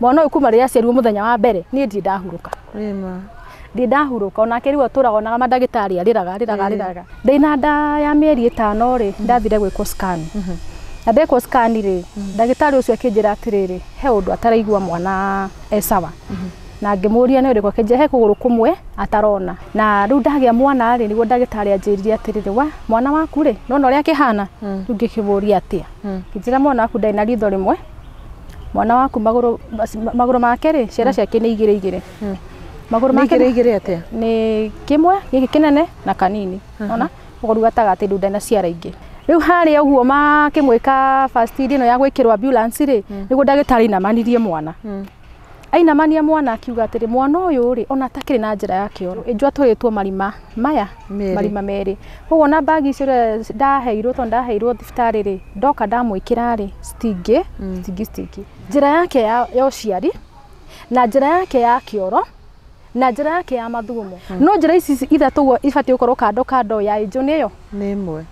Mwana ũyũ kuma rĩrĩa aciarirwo mũthenya wa mbere niĩ ndirĩ ndahurũka. Ndirĩ ndahurũka onake rĩu atũraga onaga mandagĩtarĩ arĩraga arĩraga arĩraga. Ndĩna nda ya mĩeri 5 rĩ, ndathire gwĩkwo scan. Na ndekwo scan rĩ, ndagĩtarĩ ũcio akĩnjĩra atĩrĩrĩ, he ũndũ ataraigua mwana e sawa. Na ngĩmũria nĩ ũrĩkũ, akĩnjĩra he kũgũrũ kũmwe atarona. Na rĩu ndagĩa mwana rĩ, nĩguo ndagĩtarĩ anjĩrire atĩrĩrĩ, wa mwana waku rĩ, nona ũrĩa akĩhana? Rĩu ngĩkĩmũria atĩa? Ngĩnjĩra mwana waku ndarĩ na ritho rĩmwe, mwana waku magũrũ make rĩ, ciara ciake nĩ igĩrĩ igĩrĩ. Magũrũ make igĩrĩ igĩrĩ atĩa? Nĩ kĩmwe gĩkĩ kĩnene na kanini. Ona ũguo gatagatĩ rĩu ndarĩ na ciara ingĩ. Rĩu harĩa ũguo makĩmwĩka first aid ĩno ya gwĩkĩrwo ambulance rĩ, nĩguo ndagĩtarĩ ainamanirie mwana. Ainamania mwana akiuga atĩrĩ, mwana ũyũ rĩ, ona atakĩrĩ na njĩra ya kĩoro, ĩnjũ atũrĩtwo marima maya, marima merĩ. Koguo na bagi icio ndaheirwo, tondũ ndaheirwo thibitarĩ rĩ, ndoka ndamwĩkĩra rĩ, citingĩ citingĩ. Njĩra yake ya ũciari na njĩra yake ya kĩoro na njĩra yake ya mathugumo. No njĩra ici ithatũ ũguo ibatiĩ gũkorwo kando kando ya ĩnjũ nĩyo? Nĩ ĩmwe.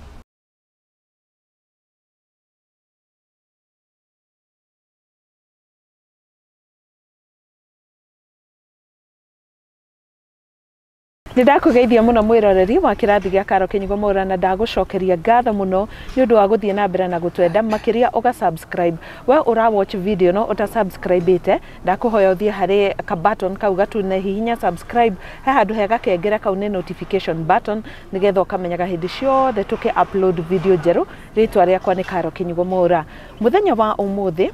Nĩndakũgeithia mũno mwĩroreri wa kĩrathi gĩa Karo Kĩnyugo Mwaura, na ndagũcokeria ngatho mũno nĩ ũndũ wa gũthiĩ na mbere na gũtwenda, makĩria ũga subscribe. We ũra watch video no ũta subscribe-ĩte, ndakũhoya ũthiĩ harĩ ka button kau gatune, hihinya subscribe, he handũ he gakengere kau nĩ notification button, nĩgetha ũkamenyaga hĩndĩ ciothe tũkĩ upload video njerũ. Rĩtwa rĩakwa nĩ Karo Kĩnyugo Mwaura. Mũthenya wa ũmũthĩ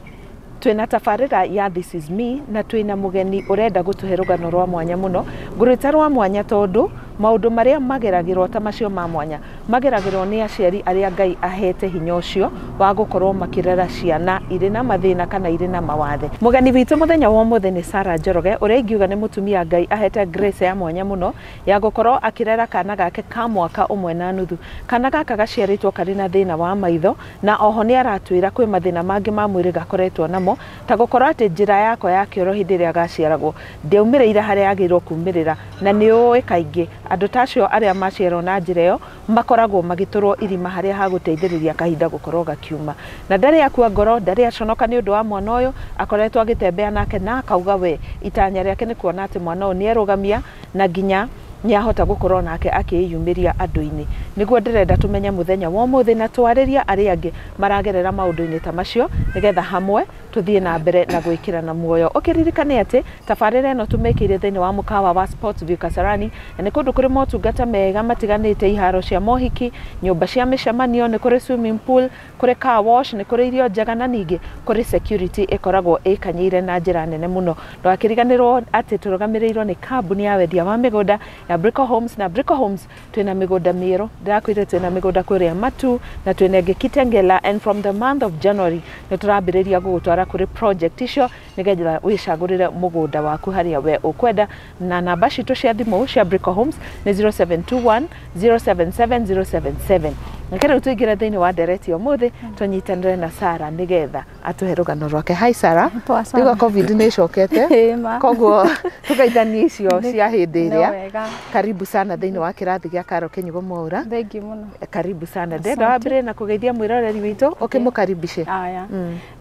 twĩna tabarĩra ya This Is Me, na twĩna mũgeni ũrenda gũtũhe rũgano rwa mwanya mũno. Ngũrwĩta rwa mwanya tondũ maũndũ marĩa mageragĩrwo ta macio ma mwanya mageragĩrwo nĩ aciari arĩa Ngai ahete hinya ũcio wa gũkorwo makĩrera ciana irĩ na mathĩna kana irĩ na mawathe. Mũgeni witũ mũthenya wa ũmũthĩ nĩ Sarah Njoroge, ũrĩa ingiuga nĩ mũtumia Ngai ahete grace ya mwanya mũno ya gũkorwo akĩrera kana gake ka mwaka 1.5. Kana gaka gaciarĩtwo karĩ na thĩna wa maitho, na oho nĩ aratwĩra kwĩ mathĩna mangĩ ma mwĩrĩ gakoretwo namo, ta gũkorwo atĩ njĩra yako ya kĩoro hĩndĩ ĩrĩa gaciaragwo ndĩaumĩrĩire harĩa yagĩrĩirwo kumĩrĩra, na nĩ ũĩ kaingĩ andũ ta acio arĩa maciarwo na njĩra ĩyo makoragwo magĩtũrwo irima harĩa hagũteithĩrĩria kahinda gũkorwo gakiuma. Na ndarĩ akua ngoro, ndarĩ aconoka nĩ ũndũ wa mwana ũyũ, akoretwo agĩtembea nake na akauga we itanya rĩake nĩ kuona atĩ mwana ũyũ nĩ erũgamia na nginya nĩ ahota gũkorwo nake akĩyumĩria andũ-inĩ. Nĩguo ndĩrenda tũmenye mũthenya wa ũmũthĩ na twarĩria arĩa angĩ maragerera maũndũ-inĩ ta macio, nĩgetha hamwe tũthiĩ na mbere na gwĩkĩrana muoyo. Ũkĩririkane atĩ tabarĩra ĩno tũmĩkĩire thĩinĩ wa mũkawa wa Sports View Kasarani, na nĩ kũndũ kũrĩ motungata mega matiganĩte, iharo cia mohiki, nyũmba cia mĩcemanio, nĩ kũrĩ swimming pool, kũrĩ car wash, nĩ kũrĩ irio njega, na ningĩ kũrĩ security ĩkoragwo ĩkanyĩire na njĩra nene mũno. Ndũgakĩriganĩrwo atĩ tũrũgamĩrĩirwo nĩ kambuni ya wendia wa mĩgũnda ya Brico Homes, na Brico Homes twĩna mĩgũnda mĩerũ. Ndĩrakwĩrire twĩna mĩgũnda kũrĩa Matu na twĩna ĩngĩ Kitengela, and from the month of January nĩ tũrambĩrĩria gũgũtwara kũrĩ project icio nĩgetha wĩcagũrĩre mũgũnda waku harĩa we ũkwenda. Na namba citũ cia thimũ cia Brico Homes nĩ 0721 077 077. Reke rĩu tũingĩre thĩinĩ wa ndereti ũmũthĩ, tũnyitanĩre na Sarah nĩgetha atũhe rũgano rwake. Hi Sarah. Rĩu COVID nĩ ĩcokete, koguo tũgeithanie icio cia hĩndĩ ĩrĩa. Karibu sana thĩinĩ wa kĩrathi gĩa Karo Kĩnyugo Mwaura. Thank you mũno. Karibu sana. Ndenda wambĩrĩrie na kũgeithia mwĩroreri witũ, ũkĩmũkaribishe. Aya.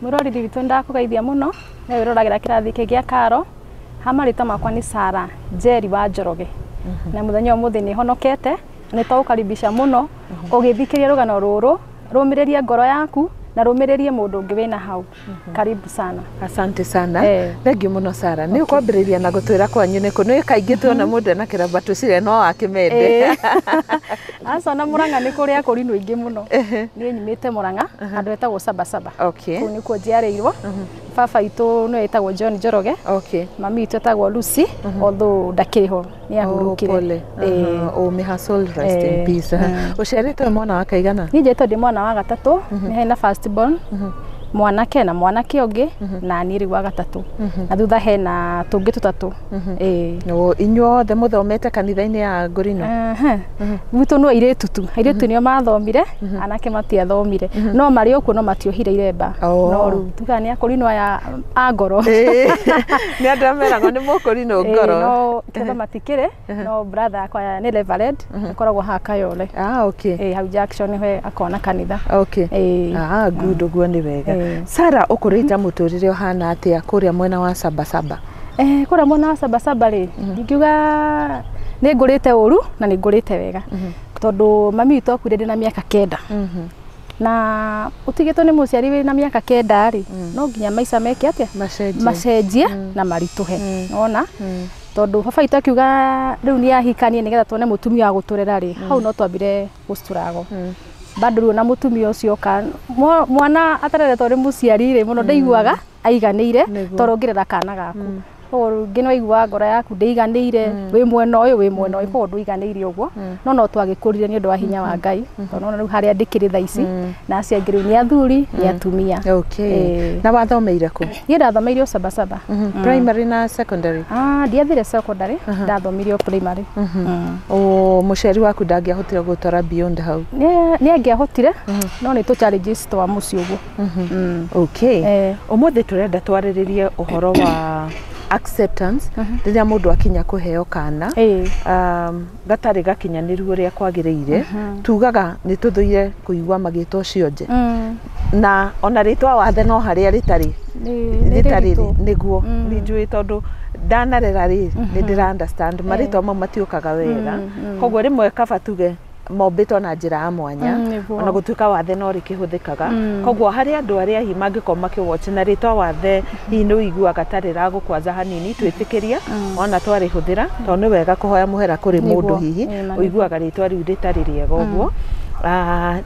Mwĩroreri witũ ndakũgeithia mũno, we wĩroragĩra kĩrathi gĩkĩ gĩa Karo. Ha marĩtwa makwa nĩ Sarah Njeri wa Njoroge. Na mũthenya ũmũthĩ nĩ honokete, nĩ twagũkaribisha mũno ũgĩthikĩria rũgano rũrũ, rũmĩrĩrie ngoro yaku na rũmĩrĩrie mũndũ ũngĩ wĩna hau. Karibu sana. Asante sana. Thank you mũno Sarah. Nĩ ũkwambĩrĩria na gũtwĩra kwanyu nĩ kũ? Nĩ kaingĩ tuona mũndũ ena kĩramba twĩciria no akĩmende. Aca, na Mũrang'a nĩ kũrĩ akũrinũ aingĩ mũno. Niĩ nyumĩte Mũrang'a, handũ hetagwo Sabasaba. Kũu nĩkuo njiarĩirwo. Baba itũ nĩwe etagwo John Njoroge. Mami itũ etagwo Lucy, although ndakĩrĩ ho, nĩ ahurũkire. Oh, may her soul rest in peace. Ũciarĩtwo mwana wa kaigana? Niĩ njiarĩtwo ndĩ mwana wa gatatũ, nĩ hena first born, mwanake na mwanake ũngĩ, na niĩ rĩu wa gatatũ. Na thutha hena tũngĩ tũtatũ. Inyuothe mũthomete kanitha-inĩ ya Ngũrino? Gwitũ no airĩtu tu, airĩtu nĩo mathomire, anake matiathomire. No marĩ o kuo no matiohire iremba. No rĩu tugaga nĩ akũrinũ aya a ngoro. Nĩ andũ arĩa meragwo nĩ mũkũrinũ ngoro. No kĩremba matikĩrĩ, no brother yakwa nĩ reverend, akoragwo haha Kayole. Ah, okay. Hau junction nĩho akona kanitha. Okay. Ah, good, ũguo nĩ wega. Sarah, ũkũrĩte mũtũrĩre ũhana atĩa kũrĩa mwena wa Sabasaba? Kũrĩa mwena wa Sabasaba rĩ, ingiuga nĩ ngũrĩte ũru na nĩ ngũrĩte wega, tondũ mami witũ akuire ndĩ na mĩaka 9. Na ũtigĩtwo nĩ mũciari wĩ na mĩaka 9 rĩ, no nginya maica meke atĩa? Macenjie na maritũhe. Nĩwona? Tondũ baba witũ akiuga rĩu nĩ ahikanie nĩgetha tuone mũtumia wa gũtũrera rĩ, hau no twambire gũcitũrago. Bado rĩu ona mũtumia ũcio oka, mwana atareretwo nĩ mũciari rĩ, mũno ndaiguaga aiganĩire tondũ ũngĩrera kana gaku. Koguo rĩngĩ nĩ waiguaga ngoro yaku ndĩiganĩire, wĩ mwena ũyũ, wĩ mwena ũyũ, koguo ndũiganĩire ũguo. No twagĩkũrire nĩ ũndũ wa hinya wa Ngai, tondũ nĩwona rĩu harĩa ndĩkĩrĩ thaa ici, na acio angĩ rĩu nĩ athuri, nĩ atumia. Na wathomeire kũ? Niĩ ndathomeire o Sabasaba. Primary na secondary? Ndiathire secondary, ndathomire o primary. Mũciari waku ndangĩahotire gũtwara beyond hau? Nĩ angĩahotire, no nĩ tũ challenges twa mũciĩ ũguo. Ũmũthĩ tũrenda twarĩrĩrie ũhoro wa acceptance rĩrĩa mũndũ akinya kũheo kana gatarĩ gakinyanĩru ũrĩa kwagĩrĩire. Tugaga nĩ tũthũire kũigua magĩtwo cionje, na ona rĩtwa wathe no harĩa rĩtarĩ rĩtarĩ nĩguo nĩ njũĩ, tondũ ndanarera rĩ, nĩ ndĩra understand marĩtwa mau matiũkaga wega, koguo rĩmwe kaba tuge mombĩtwo na njĩra ya mwanya, ona gũtuĩka wathe no rĩkĩhũthĩkaga. Koguo harĩ andũ arĩa hihi mangĩkorwo makĩwatch na rĩtwa wathe hihi nĩ ũiguaga ta rĩragũkwaza hanini, twĩtĩkĩria ona twarĩhũthĩra, tondũ nĩ wega kũhoya mũhera kũrĩ mũndũ hihi ũiguaga rĩtwa rĩu rĩtarĩ rĩega ũguo.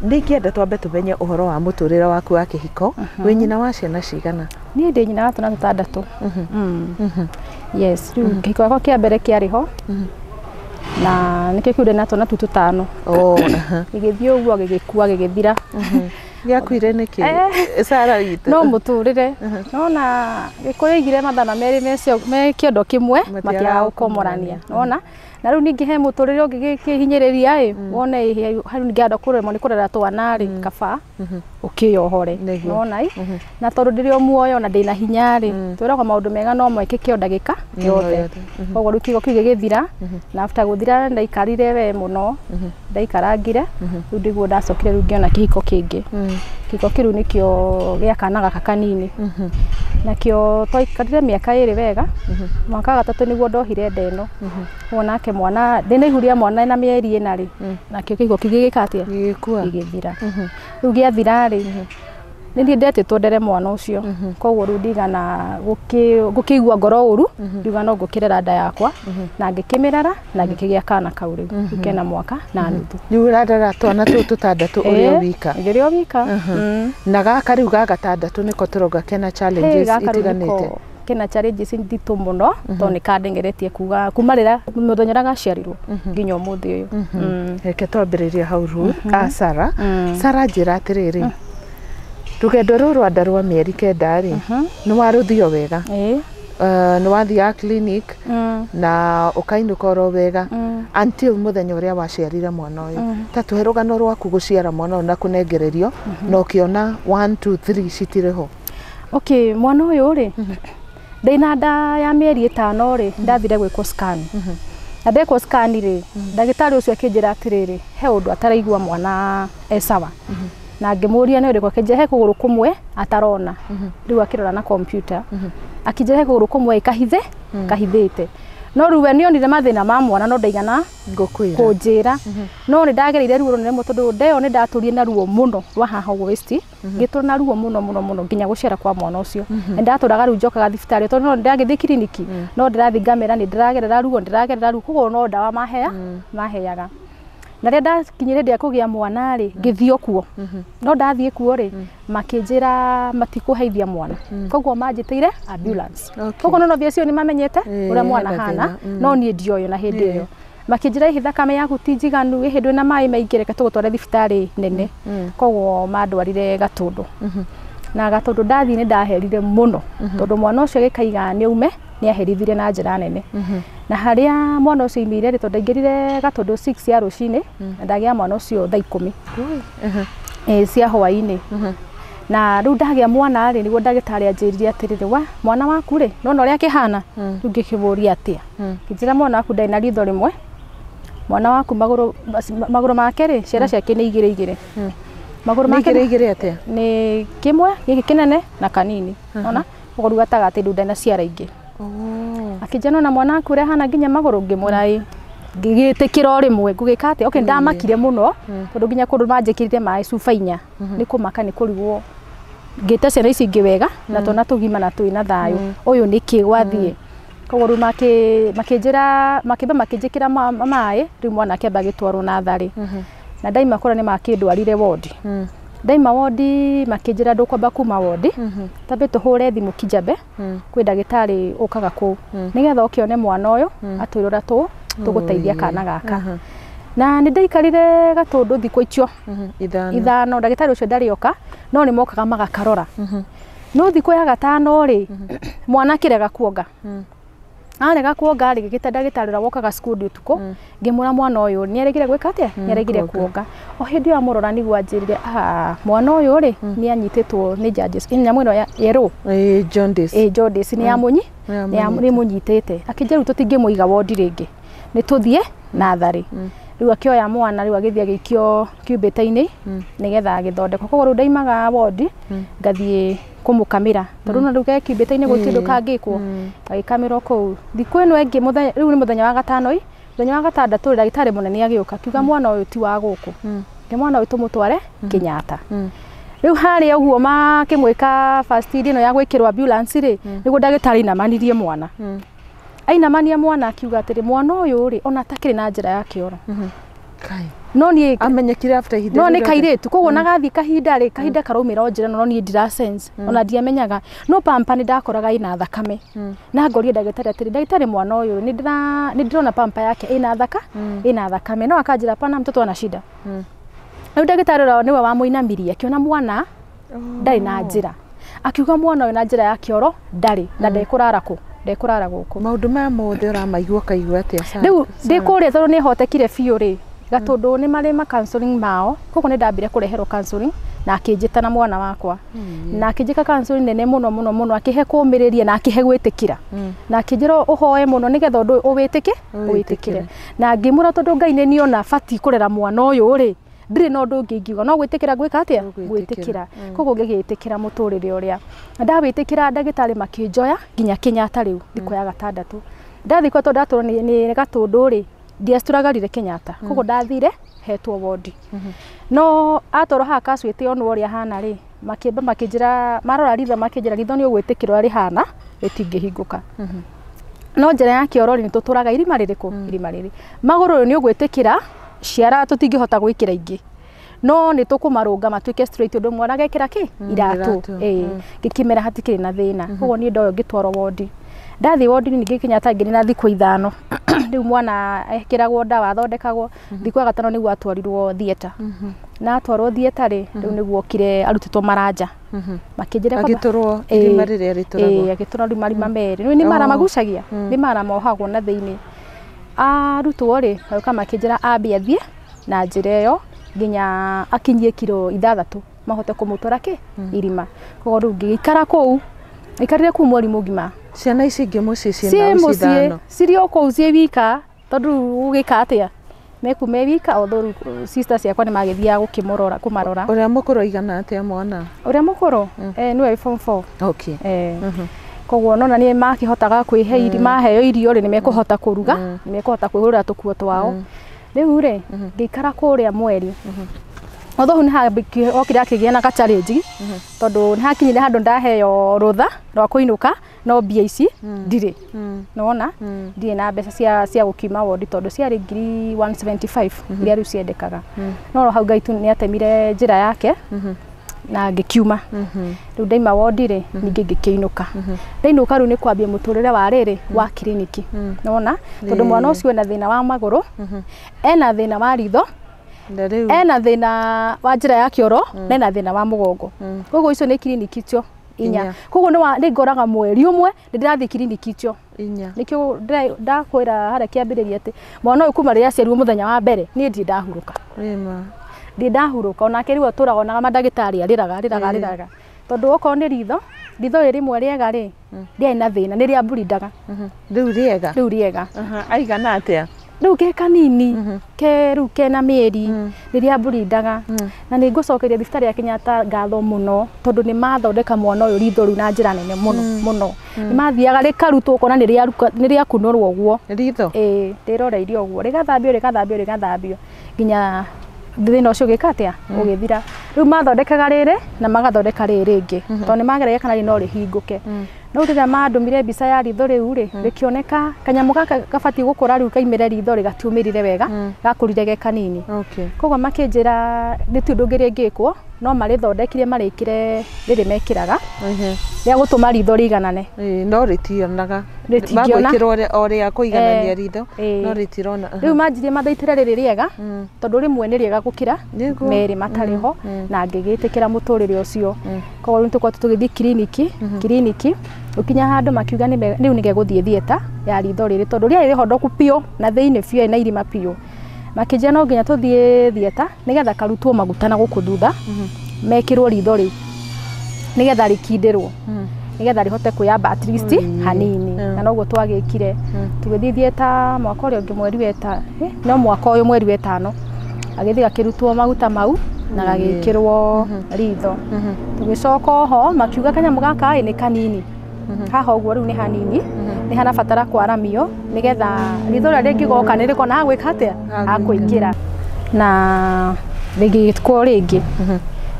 Nĩ ingĩenda twambe tũmenye ũhoro wa mũtũrĩre waku wa kĩhiko. Wĩ nyina wa ciana cigana? Niĩ ndĩ nyina wa twana tũtandatũ. Yes, rĩu kĩhiko gĩakwa kĩa mbere kĩarĩ ho, na nĩkĩo kĩu ndĩ na twana tu tũtano. Gĩgĩthiĩ ũguo, gĩgĩkua, gĩgĩthira. Gĩakuire nĩkĩ, Sarah witũ? No mũtũrĩre nona Gĩkũyũ oigire mathana merĩ me kĩondo kĩmwe matiagaga gũkomorania, nona. Na rĩu ningĩ he mũtũrĩre ũngĩkĩhinyĩrĩria ĩ, wone hau ningĩ andũ kũremwo nĩ kũrera twana rĩ, kaba ũkĩyohore, nona ĩ. Na tondũ ndĩrĩ o muoyo na ndĩna hinya rĩ, twĩragwo maũndũ mega no mekĩke o ndagĩka yothe. Koguo rĩu kĩgo kĩu gĩgĩthira, na after gũthira ndaikarire we mũno, ndaikarangire rĩu ndiguo ndacokire rĩu ngĩona kĩhiko kĩngĩ. Kĩhiko kĩu nĩkĩo gĩa kana gaka kanini, nakĩo twaikarire mĩaka 2 wega. Mwaka wa gatatũ nĩguo ndohire nda ĩno. Koguo nake mwana ndĩna ihu rĩa mwana na mĩeri 4 rĩ, nakĩo kĩhiko kĩu gĩgĩka atĩa? Gĩgĩkua. Gĩgĩthira. Rĩu gĩathira rĩ, nĩ niĩ ndetĩtwo ndere mwana ũcio, koguo rĩu ndigana gũkĩigua ngoro ũru, ndiuga no ngũkĩrera nda yakwa, na ngĩkĩmĩrera na ngĩkĩgĩa kana kau rĩu kena mwaka na nuthu. Rĩu ũrarera twana tũu tũtandatũ ũrĩ o wika? Ndĩrĩ o wika. Na gaka rĩu ga gatandatũ nĩko tũrauga kena challenges itiganĩte? Kena challenges nditũ mũno, tondũ nĩ kandengeretie kuga kuma rĩrĩa mũthenya ũrĩa gaciarirwo nginya ũmũthĩ ũyũ. Reke twambĩrĩrie hau Ruth. Sarah, Sarah, njĩra atĩrĩrĩ, rũgendo rũrũ rwa nda rwa mĩeri 9 rĩ, nĩ warũthio wega? Nĩ wathiaga clinic na ũkainũka oro wega until mũthenya ũrĩa waciarire mwana ũyũ? Ta tũhe rũgano rwaku gũciara mwana ũyũ na kũnengererio na ũkĩona 1 2 3 citirĩ ho. Okay, mwana ũyũ rĩ, ndĩna nda ya mĩeri 5 rĩ, ndathire gwĩkwo scan. Na ndekwo scan rĩ, ndagĩtarĩ ũcio akĩnjĩra atĩrĩrĩ, he ũndũ ataraigua mwana e sawa. Na ngĩmũria nĩ ũrĩkũ, akĩnjĩra he kũgũrũ kũmwe atarona. Rĩu akĩrora na computer, akĩnjĩra he kũgũrũ kũmwe kahithe kahithĩte. No rĩu we nĩonire mathĩna ma mwana no ndaigana kũnjĩra. No nĩ ndagereire ruo rũnene mũno, tondũ ndeo nĩ ndatũrire na ruo mũno rwa haha ũguo waist, ngĩtũra na ruo mũno mũno mũno nginya gũciara kwa mwana ũcio. Nĩ ndatũraga rĩu njokaga thibitarĩ, tondũ no ndagĩthiĩ kiriniki, no ndĩrathiĩ ngamera nĩ ndĩragerera ruo, ndĩragerera ruo, koguo no ndawa maheaga. Na rĩrĩa ndakinyire hĩndĩ ya kũgĩa mwana rĩ, ngĩthiĩ kuo. No ndathiĩ kuo rĩ, makĩnjĩra matikũheithia mwana, koguo manjĩtĩire ambulance. Koguo no obviously nĩ mamenyete ũrĩa mwana hana, no niĩ ndioĩ na hĩndĩ ĩyo. Makĩnjĩra hihi thakame yaku ti njiganu, ĩ hĩndĩ na maĩ maingĩ, reke tũgũtware thibitarĩ nene. Koguo mandwarire Gatũndũ. Na Gatũndũ ndathiĩ nĩ ndaherire mũno, tondũ mwana ũcio gĩkaiga nĩ aume, nĩ aherithirie na njĩra nene. Na harĩa mwana ũcio aimire rĩ, tondũ ndaingĩrire Gatũndũ 6 ya rũcinĩ, na ndagĩa mwana ũcio thaa 10 cia hwaĩ-inĩ. Na rĩu ndagĩa mwana rĩ, nĩguo ndagĩtarĩ anjĩrire atĩrĩrĩ, wa mwana waku rĩ, nona ũrĩa akĩhana? Rĩu ngĩkĩmũria atĩa? Ngĩnjĩra mwana waku ndarĩ na ritho rĩmwe, mwana waku magũrũ make rĩ, ciara ciake nĩ igĩrĩ igĩrĩ. Magũrũ make igĩrĩ igĩrĩ atĩa? Nĩ kĩmwe gĩkĩ kĩnene na kanini. Ona ũguo rĩu gatagatĩ rĩu ndarĩ na ciara ingĩ. Akĩnjĩra nona mwana waku ũrĩa ahana nginya magũrũ, ngĩmwĩra ĩ. Ngĩgĩtĩkĩra o rĩmwe ngũgĩka atĩa. Okay, ndamakire mũno tondũ nginya kũndũ manjĩkĩrire maĩ cuba 4 nĩ kũmaka nĩ kũrigwo ngĩte ciana ici ingĩ wega na twana tũgima na twĩna thayũ ũyũ nĩkĩ gwathiĩ. Koguo rĩu makĩnjĩra makĩmba makĩnjĩkĩra maĩ rĩu mwana akĩamba agĩtwarwo natharĩ. Na ndaima kũrĩa nĩ makĩndwarire wondi. Ndaima wondi makĩnjĩra ndũkwamba kuma wondi tambe tũhũre thimũ Kijabe kwĩ ndagĩtarĩ ũkaga kũu nĩgetha ũkĩone mwana ũyũ atwĩre ũrĩa tũgũteithia kana gaka. Na nĩ ndaikarire Gatũndũ thikũ icio ithano ndagĩtarĩ ũcio ndarĩ oka no nĩ mokaga magakarora. No thikũ ya gatano rĩ mwana akĩrega kuonga. Arega kuonga rĩ gĩgĩta ndagĩtarĩ ũrĩa wokaga cukuru ũtukũ ngĩmwĩra mwana ũyũ nĩ aregire gwĩka atĩa, nĩ aregire kuonga. O hĩndĩ ĩyo amũrora nĩguo anjĩrire mwana ũyũ rĩ nĩ anyitĩtwo nĩ jaundice nyamũ ĩno yerũ jaundice. Jaundice nĩ nĩ mũnyitĩte. Akĩnjĩra rĩu tũtingĩmũiga wondi rĩngĩ nĩ tũthiĩ natharĩ. Rĩu akĩoya mwana rĩu agĩthiĩ agĩikio kiumbĩta-inĩ nĩgetha agĩthondekwo. Koguo rĩu ndaimaga wondi ngathiĩ kũmũkamĩra tondũ no rĩu ke kiumbĩta-inĩ gũtirĩ ũndũ kangĩkwo agĩkamĩrwo kũu. Thikũ ĩno ĩngĩ rĩu nĩ mũthenya wa gatano ĩ mũthenya wa gatandatũ ndagĩtarĩ mũnene agĩũka akiuga mwana ũyũ ti wa gũkũ nĩ mwana ũyũ tũmũtware Kenyatta. Rĩu harĩa ũguo makĩmwĩka first aid ĩno ya gwĩkĩrwo ambulance rĩ nĩguo ndagĩtarĩ ainamanirie mwana. Ainamania mwana akiuga atĩrĩ mwana ũyũ rĩ ona atakĩrĩ na njĩra ya kĩoro. No niĩ amenyekire after ihinda no nĩ kairĩtu koguo na gathiĩ kahinda rĩ kahinda karaumĩra o njĩra no niĩ ndira sense ona ndiamenyaga no pampa nĩ ndakoraga ĩna thakame na ngoria ndagĩtarĩ atĩrĩ ndagĩtarĩ mwana ũyũ nĩ ndĩrona pampa yake ĩna ĩna thakame no akanjĩra pana mtoto ana shida. Rĩu ndagĩtarĩ ũrĩa nĩwe wamũinamirie akĩona mwana ndarĩ na njĩra akiuga mwana ũyũ na njĩra ya kĩoro ndarĩ na ndekũrara kũ ndekũrara gũkũ. Maũndũ maya mothe ũramaigua ũkaigua atĩa? Rĩu ndĩ kũrĩa tondũ nĩ hotekire biũ rĩ Gatũndũ nĩ marĩ ma counseling mao koguo nĩ ndambire kũreherwo counseling na akĩnjĩta na mwana wakwa na akĩnjĩka counseling nene mũno mũno mũno akĩhe kũũmĩrĩria na akĩhe gwĩtĩkĩra na akĩnjĩra ũhoe mũno nĩgetha ũndũ ũwĩtĩke ũwĩtĩkĩre na ngĩmwĩra tondũ Ngai nĩ niona batiĩ kũrera mwana ũyũ rĩ ndirĩ na ũndũ ũngĩ ingiuga no gwĩtĩkĩra gwĩka atĩa gwĩtĩkĩra. Koguo ngĩgĩtĩkĩra mũtũrĩre ũrĩa na ndawĩtĩkĩra ndagĩtarĩ makĩnjoya nginya Kenyatta rĩu thikũ ya gatandatũ ndathiĩ kwa tondũ ndatũrwo nĩ Gatũndũ rĩ ndiacitũragarire Kenyatta koguo ndathire hetwo wondi no atwarwo haha kacwĩte onwo ũrĩa ahana rĩ makĩmba makĩnjĩra marora ritho makĩnjĩra ritho nĩ ũgwĩtĩkĩra ũrĩa rĩhana rĩtingĩhingũka no njĩra ya kĩoro rĩ nĩ tũtũraga irima rĩrĩkũ irima rĩrĩ magũrũ rĩ nĩ ũgwĩtĩkĩra ciara tũtingĩhota gwĩkĩra ingĩ no nĩ tũkũmarũnga matuĩke straight ũndũ mwana agekĩra kĩ iratũ ngĩkĩmera hatikĩrĩ na thĩna koguo niĩ ndoyo ngĩtwarwo wondi. Ndathiĩ wondi ningĩ Kenyatta ngĩrĩ na thikũ 5 rĩu mwana ekĩragwo ndawa athondekagwo thikũ ya gatano nĩguo atwarirwo theatre na atwarwo theatre rĩ rĩu nĩguo okire arutĩtwo maranja makĩnjĩra agĩtũrwo irima rĩrĩa rĩtũragwo agĩtũrwo rĩu marima merĩ rĩu nĩ mara magucagia nĩ mara mohagwo na thĩinĩ arutwo rĩ magĩũka makĩnjĩra ambe athiĩ na njĩra ĩyo nginya akinyie kiro 6 mahote kũmũtwara kĩ irima. Koguo rĩu ngĩikara kũu ikarire kũu mweri mũgima. Ciana ici ingĩ mũciĩ ciĩ mũciĩ cirĩ o kũu ciĩ wika tondũ ũgĩka atĩa meku me wika although sister ciakwa nĩ magĩthiaga gũkĩmũrora kũmarora. Ũrĩa mũkũrũ aigana atĩa mwana? Ũrĩa mũkũrũ nĩwe form 4. Okay. Koguo nona nĩ makĩhotaga kwĩhe irio maheo irio rĩ nĩ mekũhota kũruga nĩ mekũhota kwĩgũrĩra tũkuo twao. Rĩu rĩ ngĩikara kũrĩa mweri although nĩ okire akĩgĩa na ga-challenge tondũ nĩ hakinyire handũ ndaheo rũtha rwa kũinũka no mbia ici ndirĩ nĩwona ndirĩ na mbeca cia gũkiuma wondi tondũ ciarĩ ngiri 175 iria rĩu ciendekaga no hau Ngai tu nĩ atemire njĩra yake na ngĩkiuma. Rĩu ndaima wondi rĩ ningĩ ngĩkĩinũka ndainũka rĩu nĩ kwambia mũtũrĩre wa rĩrĩ wa kiriniki nĩwona tondũ mwana ũcio ena thĩna wa magũrũ ena thĩna wa ritho ena thĩna wa njĩra ya kĩoro na ena thĩna wa mũgongo. Koguo icio nĩ kiriniki icio inya. Koguo nĩ ngoraga mweri ũmwe nĩ ndĩrathiĩ kiriniki icio inya. Nĩkĩo ndakwĩra harĩa kĩambĩrĩria atĩ mwana ũyũ kuma rĩrĩa aciarirwo mũthenya wa mbere niĩ ndirĩ ndahurũka. Ndirĩ ndahurũka onake rĩu atũraga onaga mandagĩtarĩ arĩraga arĩraga arĩraga tondũ okorwo nĩ ritho ritho rĩrĩ rĩmwe rĩega rĩ rĩarĩ na thĩna nĩ rĩamburindaga. Rĩu rĩega rĩu rĩega. Aigana atĩa? Rĩu ke kanini ke rĩu kena mĩeri rĩrĩa mbũrindaga na nĩ ngũcokeria thibitarĩ ya Kenyatta ngatho mũno tondũ nĩ mathondeka mwana ũyũ ritho rĩu na njĩra nene mũno mũno. Nĩ mathiaga rĩkarutwo ũkona nĩ rĩakunũrwo ũguo ritho ĩĩ rĩroreirio ũguo rĩgathambio rĩgathambio rĩgathambio nginya thĩna ũcio ũgĩka atĩa ũgĩthira. Rĩu mathondekaga rĩrĩ na magathondeka rĩrĩ rĩngĩ tondũ nĩ mageragia kana rĩ no rĩhingũke. No rĩrĩa mandũmire mbica ya ritho rĩu rĩ rĩkĩoneka kanyamũ gaka gabatiĩ gũkũra rĩu kaimĩre ritho rĩ gatiumĩrire wega gakũrire ge kanini. Koguo makĩnjĩra nĩ ti ũndũ ũngĩ rĩngĩkwo no marĩthondekire marĩkĩre rĩrĩ mekĩraga rĩa gũtũma ritho rĩiganane. No rĩtionaga Rĩtingĩona. Magwĩkĩra o rĩa kũiganania ritho no rĩtirona. Rĩu manjirie mathaitĩre rĩrĩ rĩega tondũ rĩmwe nĩ rĩega gũkĩra merĩ matarĩ ho na ngĩgĩtĩkĩra mũtũrĩre ũcio. Koguo rĩu tũkoretwo tũgĩthiĩ kiriniki ũkinya handũ makiuga rĩu nĩ gegũthiĩ theatre ya ritho rĩrĩ tondũ rĩarĩ rĩhondoku biũ na thĩinĩ biũ na irima biũ. Makĩnjĩra no nginya tũthiĩ theatre nĩgetha karutwo maguta na gũkũ thutha mekĩrwo ritho rĩu nĩgetha rĩkindĩrwo nĩgetha rĩhote kwĩyamba at least hanini. Na noguo twagĩkire tũgĩthiĩ theatre mwaka ũrĩa ũngĩ mweri weta no mwaka ũyũ mweri wetano agĩthiĩ gakĩrutwo maguta mau na gagĩkĩrwo ritho. Tũgĩcoka oho makiuga kanyamũ gaka ĩ nĩ kanini haha ũguo rĩu nĩ hanini nĩ harabatara kwaramio nĩgetha ritho rĩrĩa rĩngĩgoka nĩ rĩkona ha gwĩka atĩa ha kũingĩra na rĩgĩkwo rĩngĩ.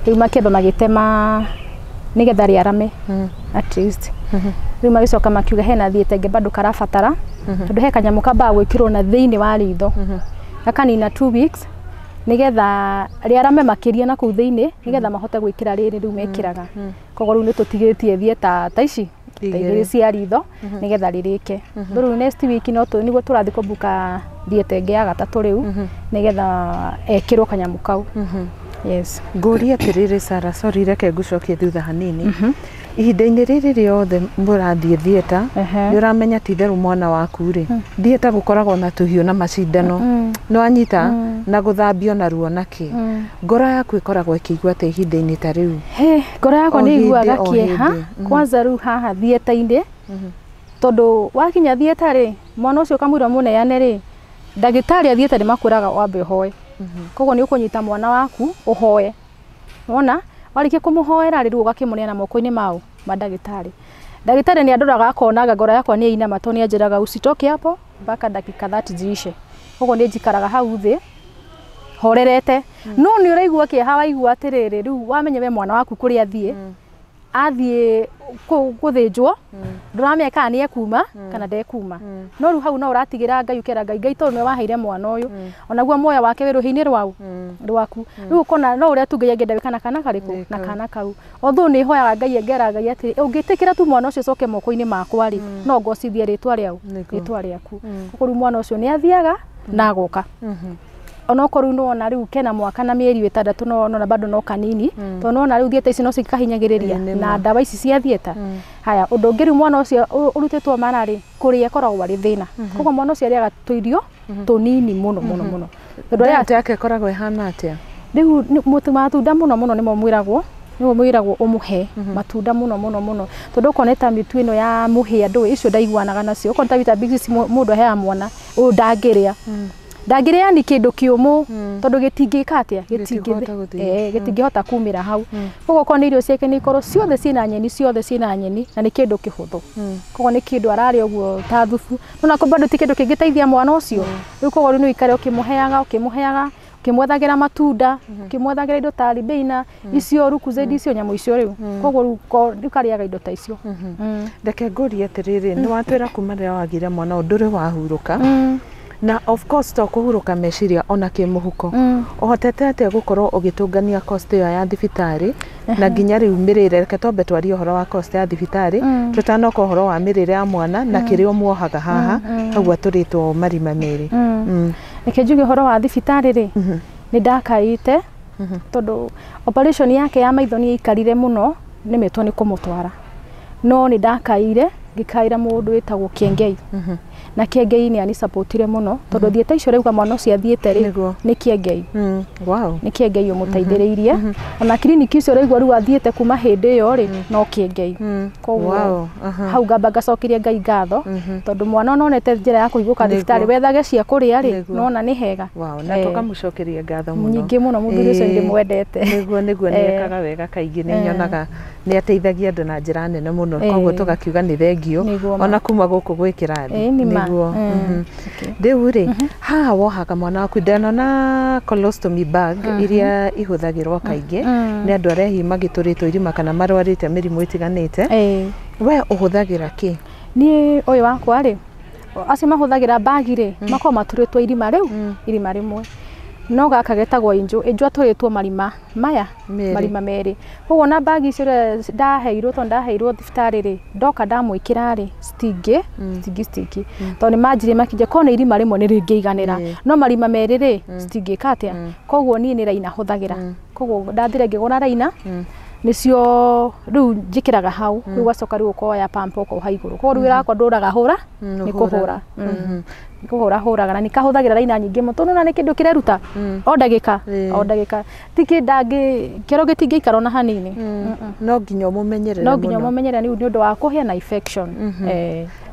Rĩu makĩamba magĩtema nĩgetha rĩarame at least. Rĩu magĩcoka makiuga hena theatre ĩngĩ bado karabatara tondũ he kanyamũ kambaga gwĩkĩrwo na thĩinĩ wa ritho gakanina 2 weeks nĩgetha rĩarame makĩria na kũu thĩinĩ nĩgetha mahote gwĩkĩra rĩrĩ rĩu mekĩraga. Koguo rĩu nĩ tũtigĩtie theatre ta ici ta igĩrĩ cia ritho nĩgetha rĩrĩke. Rĩu next week no nĩguo tũrathiĩ kũbuka theatre ĩngĩ ya gatatũ rĩu nĩgetha ekĩrwo kanyamũ kau. Yes. Ngũrie atĩrĩrĩ Sarah, sorry reke ngũcokie thutha hanini. Ihinda-inĩ rĩrĩ rĩothe mũrathiĩ theatre nĩ ũramenya ti itherũ mwana waku rĩ theatre gũkoragwo na tũhiũ na macindano nĩ wanyita na gũthambio na ruo na kĩ ngoro yaku ĩkoragwo ĩkĩigua atĩa ihinda-inĩ ta rĩu? Ngoro yakwa nĩ ĩiguaga kĩeha kwanza rĩu haha theatre-inĩ tondũ wakinya theatre rĩ mwana ũcio ũkamwĩra mũneane rĩ ndagĩtarĩ a theatre nĩ makwĩraga wambe ũhoe. Koguo nĩ ũkũnyita mwana waku ũhoe wona warĩkia kũmũhoera rĩ rĩu ũgakĩmũneana moko-inĩ mao ma ndagĩtarĩ. Ndagĩtarĩ nĩ andoraga akonaga ngoro yakwa nĩ ĩinama tondũ nĩ anjĩraga usitoke hapo mpaka dakika 30 ziishe. Koguo nĩ njikaraga hau thĩ horerete no nĩ ũraigua kĩeha waigua atĩrĩrĩ rĩu wamenya we mwana waku kũrĩa athiĩ athiĩ gũthĩnjwo ndũramenya kana nĩ ekuma kana ndekuma no rĩu hau no ũratigĩra Ngai ũkera Ngai Ngai tondũ nĩwe waheire mwana ũyũ onaguo muoyo wake wĩ rũhĩ-inĩ rwau rwaku rĩu ũkona no ũrĩa tu Ngai angĩenda wĩka na kana karĩkũ na kana kau although nĩ hoyaga Ngai ngera Ngai atĩrĩ ũngĩtĩkĩra tu mwana ũcio ũcoke moko-inĩ makwa rĩ no ngocithie rĩtwa rĩau rĩtwa rĩaku. Koguo rĩu mwana ũcio nĩ athiaga na agoka onokorwo rĩu nĩwona rĩu kena mwaka na mĩeri ĩtandatũ no nona bado no kanini tondũ nĩwona rĩu theatre ici no cikahinyagĩrĩria na ndawa ici cia theatre. Haya ũndũ ũngĩ rĩu mwana ũcio ũrutĩtwo mara rĩ kũrĩa ĩkoragwo arĩ thĩna. Koguo mwana ũcio arĩaga tũirio tũnini mũno mũno mũno tondũ diet yake ĩkoragwo ĩhana atĩa? Rĩu matunda mũno mũno nĩmo mwĩragwo nĩmo mwĩragwo ũmũhe matunda mũno mũno mũno tondũ okorwo nĩ ta mĩtu ĩno ya mũhĩa ndũĩ icio ndaiguanaga nacio okorwo nĩ ta Weetabix mũndũ aheaga mwana ũyũ ndangĩrĩa ndangĩrĩa ni kĩndũ kĩũmũ tondũ gĩtingĩka atĩa gĩtingĩhota kumĩra hau. Koguo okorwo nĩ irio ciake nĩ ikorwo ciothe ciĩna nyeni ciothe ciĩna nyeni na nĩ kĩndũ kĩhũthũ. Koguo nĩ kĩndũ ararĩa ũguo ta thubu no nako bado ti kĩndũ kĩngĩteithia mwana ũcio. Rĩu koguo rĩu nĩ ũikare ũkĩmũheaga ũkĩmũheaga ũkĩmwethagĩra matunda ũkĩmwethagĩra indo ta ribeina icio Lucozade icio nyamũ icio rĩu koguo rĩu karĩaga indo ta icio. Reke ngũrie atĩrĩrĩ nĩ watwĩra kuma rĩrĩa wagĩire mwana ũyũ ndũrĩ wahurũka na of course to kũhurũka meciria ona kĩmũhuko ũhotete atĩa gũkorwo ũgĩtũngania cost ĩyo ya thibitarĩ na nginya rĩu mĩrĩre? Reke twambe twarie ũhoro wa cost ya thibitarĩ tũtanoka ũhoro wa mĩrĩre ya mwana na kĩrĩa ũmuohaga haha hau atũrĩtwo marima merĩ. Reke njuge ũhoro wa thibitarĩ rĩ nĩ ndakaĩte tondũ operation yake ya maitho nĩ yaikarire mũno nĩmetwo nĩ kũmũtwara no nĩ ndakaire Ngĩkaĩra mũndũ wĩtagwo Kĩengei. Na Kĩengei nĩ anisapotire mũno tondũ thiĩte icio rĩuga mwana ũcio athiĩte rĩ nĩ Kĩengei. Wow. Nĩ Kĩengei ũmũteithĩrĩirie. Ona kiriniki icio rĩu rĩu athiĩte kuma hĩndĩ ĩyo rĩ no Kĩengei. Koguo hau ngamba ngacokeria Ngai ngatho tondũ mwana onete njĩra ya kũhingũka thibitarĩ wethage cia kũrĩa rĩ nona nĩ hega. Wow, na tũkamũcokeria ngatho mũno. Nyingĩ mũno mũthuri ũcio ndĩmwendete. Nĩguo nĩguo nĩ ekaga wega kaingĩ nĩ nyonaga nĩ ateithagia andũ na njĩra nene mũno koguo tũgakiuga nĩ thengio ona kuma gũkũ gwĩ kĩrathi. Nĩguo. Rĩu rĩ haha wohaga mwana waku ndanona colostomy bag iria ihũthagĩrwo kaingĩ nĩ andũ arĩa hihi magĩtũrĩtwo irima kana marwarĩte mĩrimũ ĩtiganĩte. We ũhũthagĩra kĩ? Niĩ ũyũ wakwa rĩ acio mahũthagĩra bagi rĩ makoragwo matũrĩtwo irima rĩu irima rĩmwe no gaka getagwo injũ injũ atũrĩtwo marima maya marima merĩ koguo na bagi icio ndaheirwo tondũ ndaheirwo thibitarĩ rĩ ndoka ndamwĩkĩra rĩ citingĩ citingĩ tondũ nĩ manjirie makĩnjia korwo nĩ irima rĩmwe nĩ rĩngĩiganĩra no marima merĩ rĩ citingĩka atĩa koguo niĩ nĩ raina hũthagĩra koguo ndathire ngĩgũra raina nĩcio rĩu njĩkĩraga hau rĩu ũgacoka rĩu ũkoya pump ũkoha igũrũ koguo rĩu wĩra wakwa ndũraga hũra nĩ kũhũra kũhũra hũraga na nĩkahũthagĩra raina nyingĩ mũno tondũ nĩ kĩndũ kĩreruta o ndagĩka o ndagĩka ti kĩndangĩ kĩoro gĩtingĩikara ona hanini. No nginya ũmũmenyerere no nginya ũmũmenyerere nĩ ũndũ wa kũhĩa na infection.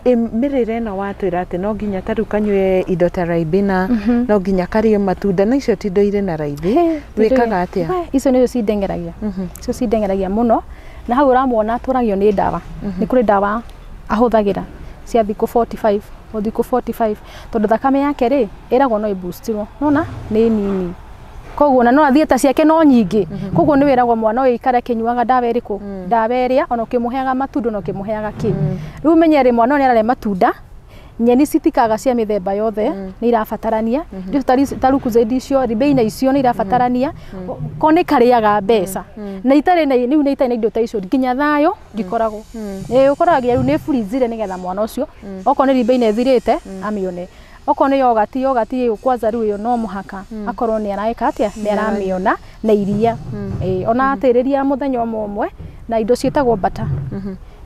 Mĩrĩre ĩno watwĩra atĩ no nginya ta rĩu kanyue indo ta Ribena no nginya karĩe matunda na icio ti indo irĩ na raithi wĩkaga atĩa? Icio nĩcio cindeng'eragia icio cindeng'eragia mũno na hau ũramuona atũragio nĩ ndawa nĩ kũrĩ ndawa ahũthagĩra cia thikũ 45 o thikũ 45 tondũ thakame yake rĩ ĩragwo no ĩboostirwo nona nĩ nini koguo na no athiĩ ta ciake no nyingĩ koguo nĩ wĩragwo mwana ũyũ ikare akĩnyuaga ndawa ĩrĩkũ ndawa ĩrĩa ona ũkĩmũheaga matunda ona ũkĩmũheaga kĩ rĩu ũmenye rĩ mwana ũyũ nĩ ararĩa matunda nyeni citikaga cia mĩthemba yothe nĩ irabatarania ta Lucozade icio Ribena icio nĩ irabatarania ko nĩ karĩaga mbeca na itarĩ na rĩu nĩ itarĩ na indo ta icio nginya thayũ ndikoragwo ũkoraga rĩu nĩ freezire nĩgetha mwana ũcio okorwo nĩ Ribena ĩthirĩte amĩone okorwo nĩ yogati yogati ĩyo kwanza rĩu ĩyo no mũhaka akorwo nĩ araĩka atĩa nĩ aramĩona na iria ona atĩrĩria mũthenya ũmwe ũmwe na indo ciĩtagwo butter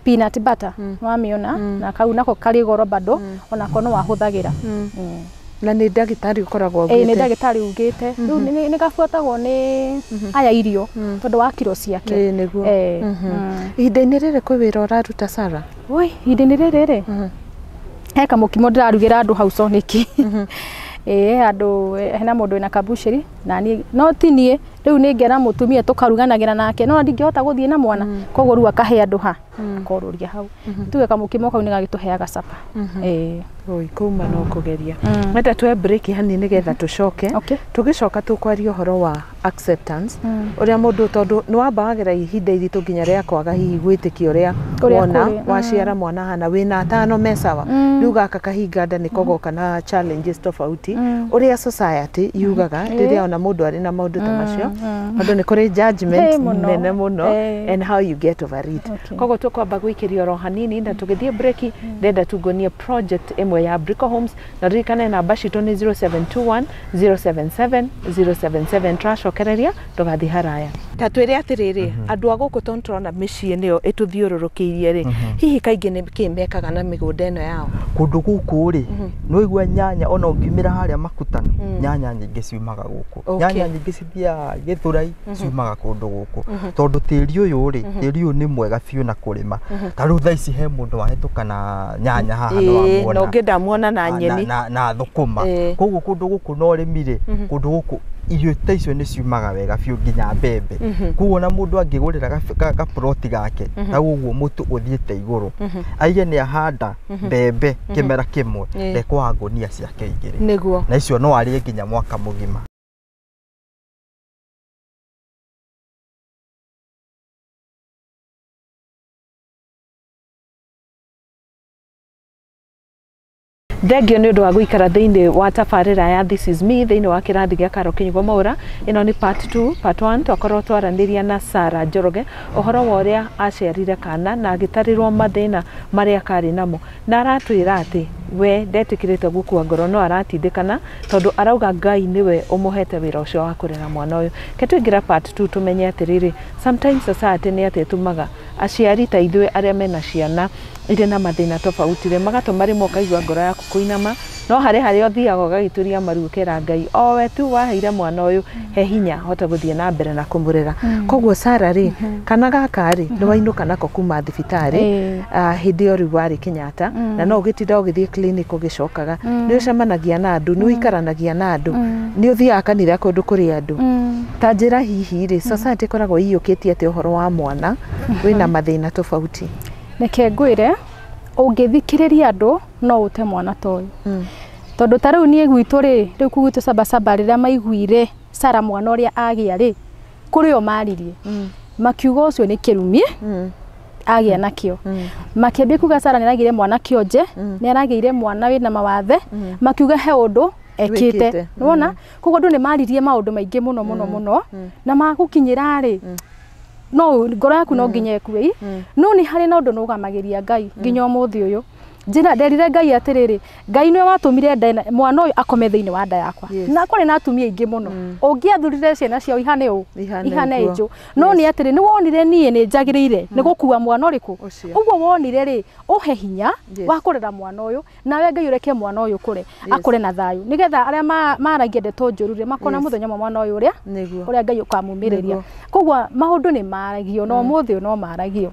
peanut butter wamiona na kau nako karĩ goro bado onako no wahũthagĩra. Na nĩ ndagĩtarĩ ũkoragwo augĩte? Nĩ ndagĩtarĩ ugĩte rĩu nĩ gabuatagwo nĩ aya irio tondũ wa kiro ciake. Nĩguo. Ihinda-inĩ rĩrĩ kwĩ wĩra ũraruta Sarah? Oi ihinda-inĩ rĩrĩ rĩ he kamũkimo ndĩrarugĩra andũ hau Soniki. Andũ hena mũndũ wĩna kabucĩri na niĩ no ti niĩ rĩu nĩ ngera mũtumia tũkaruganagĩra nake no ndingĩhota gũthiĩ na mwana koguo rĩu akahe andũ ha akorũria hau tuge kamũkimo kau nĩ gagĩtũheaga capa. Oi kuma no kũgeria menda tuoe break hanini nĩgetha tũcoke tũgĩcoka tũkwaria ũhoro wa acceptance ũrĩa mũndũ tondũ nĩ wamba wagera ihinda iritũ nginya rĩa kwaga hihi gwĩtĩkia ũrĩa wona waciara mwana hana wĩna atano me sawa rĩu gaka kahinga nda nĩko goka na challenges tofauti ũrĩa society yugaga rĩrĩa ona mũndũ arĩ na maũndũ ta macio tondũ nĩ kũrĩ judgment nene mũno and how you get over it. Koguo tũkwamba gwĩkĩria oro hanini na tũgĩthiĩ break ndenda tungonie project ĩmwe ya Brico Homes na ririkane namba citũ nĩ 0721 077 077 tũracokereria ndũgathiĩ haraya. Ta twĩre atĩrĩrĩ andũ a gũkũ tondũ tũrona mĩciĩ nĩyo ĩtũthiũrũrũkĩirie rĩ hihi kaingĩ nĩ kĩ mekaga na mĩgũnda ĩno yao? Kũndũ gũkũ rĩ nĩ waigua nyanya ona ũngiumĩra harĩa makutano nyanya nyingĩ ciumaga gũkũ nyanya nyingĩ cithiaga Gĩthũrai ciumaga kũndũ gũkũ tondũ tĩri ũyũ rĩ tĩri ũyũ nĩ mwega biũ na kũrĩma ta rĩu thaa ici he mũndũ wahĩtũka na nyanya haha nĩ wamuona na ũngĩ ndamuona na nyeni na thũkũma koguo kũndũ gũkũ na ũrĩmi rĩ kũndũ gũkũ irio ta icio nĩ ciumaga wega biũ nginya mbembe koguo ona mũndũ angĩgũrĩra gaploti gake ta ũguo mũtu ũthiĩte igũrũ aige nĩ ahanda mbembe kĩmera kĩmwe ndekwaga ngũnia ciake igĩrĩ nĩguo na icio no arĩe nginya mwaka mũgima. Thengio nĩ ũndũ wa gũikara thĩinĩ wa tabarĩra ya This is Me thĩinĩ wa kĩrathi gĩa Karo Kĩnyugo Mwaura. Ĩno nĩ part 2 part 1 twakorwo twaranĩria na Sarah Njoroge ũhoro wa ũrĩa aciarire kana na agĩtarĩrwo mathĩna marĩa karĩ namo na aratwĩra atĩ we ndetĩkĩrĩte gũkua ngoro no aratindĩkana tondũ arauga Ngai nĩwe ũmũhete wĩra ũcio wa kũrera mwana ũyũ. Ke tũingĩra part 2 tũmenye atĩrĩrĩ sometimes society nĩ atĩ ĩtũmaga Aciari ta ithuĩ arĩa mena ciana irĩ na mathĩna tofauti rĩ, magatũma rĩmwe ũkaigua ngoro yaku kũinama, no harĩ harĩa ũthiaga ũgagĩturia maru ũkera Ngai o we tu waheire mwana ũyũ he hinya hote gũthiĩ na mbere na kũmũrera. Koguo Sarah rĩ, kana gaka rĩ, nĩ wainũka nako kuma thibitarĩ hĩndĩ ĩyo rĩu warĩ Kenyatta, na no ũgĩtinda ũgĩthiĩ clinic ũgĩcokaga, nĩ ũcemanagia na andũ, nĩ ũikaranagia na andũ, nĩ ũthiaga kanitha kũndũ kũrĩ andũ. Ta njĩra hihi rĩ, society ĩkoragwo ĩiyũkĩtie atĩ ũhoro wa mwana wĩna mathĩna tofauti? Reke ngwĩre, ũngĩthikĩrĩria andũ no ũte mwana ta ũyũ. Tondũ ta rĩu niĩ gwitũ rĩ, rĩu kũu gwitũ Sabasaba rĩrĩa maiguire Sarah mwana ũrĩa agĩa rĩ, kũrĩ o maririe. Makiuga ũcio nĩ kĩrumi agĩa nakĩo. Makĩambia kuga Sarah nĩ aragĩire mwana kĩonje, nĩ aragĩire mwana wĩna mawathe, makiuga he ũndũ ekĩte. Nĩwona? Koguo andũ nĩ maririe maũndũ maingĩ mũno mũno mũno, na magũkinyĩra rĩ, no ngoro yaku no nginya ĩkue. No nĩ harĩ na ũndũ nũgamagĩria Ngai nginya ũmũthĩ ũyũ. Njĩra nderire Ngai atĩrĩrĩ, Ngai nĩwe watũmire nda mwana ũyũ akome thĩinĩ wa nda yakwa. Na kwarĩ na atumia aingĩ mũno. Ũngĩathurire ciana ciao ihane ũũ, ihane ĩnjũ. No nĩ atĩrĩ, nĩ wonire niĩ nĩ njagĩrĩire nĩ gũkua mwana ũrĩkũ. Ũguo wonire rĩ, ũhe hinya wa kũrera mwana ũyũ, nawe Ngai ũreke mwana ũyũ kũre, akũre na thayũ. Nĩgetha arĩa maragia ndeto njũru rĩ, makona mũthenya ũmwe mwana ũyũ ũrĩa ũrĩa Ngai ũkamumĩrĩria. Koguo maũndũ nĩ maragio, no ũmũthĩ ũyũ no maragio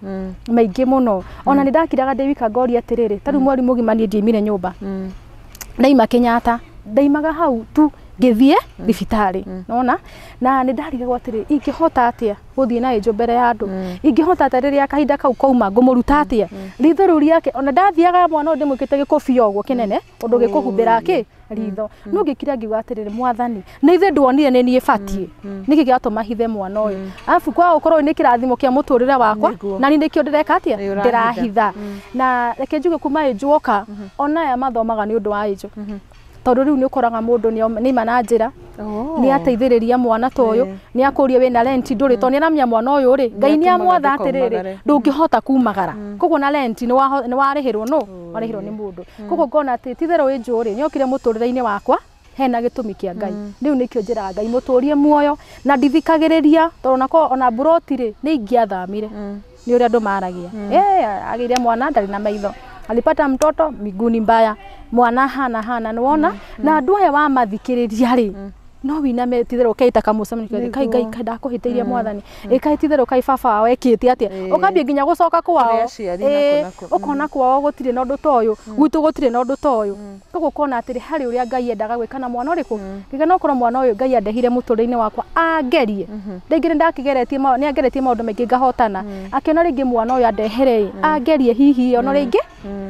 maingĩ mũno. Ona nĩ ndakiraga ndĩ wika ngoria atĩrĩrĩ, ta rĩu mweri mũgima niĩ ndiaimire nyũmba. Ndaima Kenyatta, ndaimaga hau tu ngĩthiĩ thibitarĩ, nona na nĩ ndarigagwo atĩrĩ, ingĩhota atĩa gũthiĩ na ĩnjũ mbere ya andũ, ingĩhota atĩa rĩrĩa kahinda kau kauma ngũmũruta atĩa ritho rĩu rĩake. Ona ndathiaga mwana ũyũ ndĩmwĩkĩte gĩkũbia ũguo kĩnene ũndũ gĩkũhumbĩra kĩ ritho, no ngĩkira ngiuga atĩrĩrĩ, Mwathani, nĩ ithuĩ nduonire nĩ niĩ batiĩ, nĩkĩ gĩatũma hithe mwana ũyũ? Arabu kwaga gũkorwo nĩ kĩrathimo kĩa mũtũrĩre wakwa, na niĩ nĩkĩo ndĩreka atĩa, ndĩrahitha. Na reke njuge kuma ĩnjũ oka, ona aya mathomaga nĩ ũndũ wa ĩnjũ, tondũ rĩu nĩ ũkoraga mũndũ nĩ ima na njĩra nĩ ateithĩrĩria mwana ta ũyũ, nĩ akũria wĩna rent ndũrĩ, tondũ nĩ aramenya mwana ũyũ rĩ, Ngai nĩ amwatha atĩrĩrĩ, ndũngĩhota kumagara, koguo na rent nĩ warĩhĩrwo, no warĩhĩrwo nĩ mũndũ. Koguo ngona atĩ titherũ ĩnjũ rĩ, nĩ okire mũtũrĩre-inĩ wakwa hena gĩtũmi kĩa Ngai. Rĩu nĩkĩo njĩraga Ngai mũtũrie muoyo, na ndithikagĩrĩria, tondũ nako ona mburoti rĩ, nĩ ingĩathamire nĩ ũrĩa andũ maragia. Agĩire mwana ndarĩ na maitho, alipata mtoto miguu ni mbaya, mwana hana hana, nĩwona? Na andũ aya wamathikĩrĩria rĩ, no winame titherũ ũkeita kamũcemanio, kai Ngai kai ndakũhĩtĩirie Mwathani, ĩkai titherũ kai baba wao ekĩte atĩa, ũkambia nginya gũcoka kwao, ũkona kwao gũtirĩ na ũndũ ta ũyũ, gwitũ gũtirĩ na ũndũ ta ũyũ. Koguo ũkona atĩrĩ, harĩ ũrĩa Ngai endaga gwĩka na mwana ũrĩkũ, nginya no korwo mwana ũyũ Ngai andehire mũtũrĩre-inĩ wakwa angerie, rĩngĩ nĩ ndakĩgeretie, nĩ angeretie maũndũ maingĩ ngahotana, akĩona rĩngĩ mwana ũyũ andehere angerie, hihi ona rĩngĩ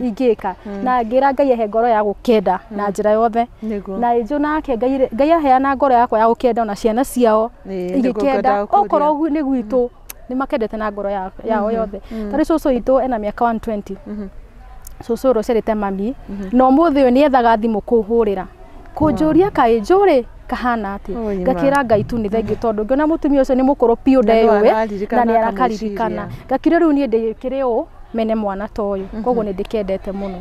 ingĩka. Na ngĩra Ngai ehe ngoro ya gũkenda na njĩra yothe, na ĩnjũ nake Ngai aheana ngoro yakwa ya gũkenda, ona ciana ciao igĩkenda, okorwo nĩ gwitũ nĩ makendete na ngoro yao yothe. Tarĩ cũcũ witũ ena mĩaka 120, cũcũ ũrĩa ũciarĩte mami, na ũmũthĩ ũyũ nĩ ethaga thimũ kũhũrĩra kũnjũria kaĩ njũrĩ kahana atĩa. Ngakĩra Ngai tu nĩ thengiũ, tondũ ngĩona mũtumia ũcio nĩ mũkũrũ biũ, ndeyũĩ na nĩ arakaririkana. Ngakĩra rĩu niĩ ndĩkĩrĩ ũũ mene mwana ta ũyũ, koguo nĩ ndĩkendete mũno.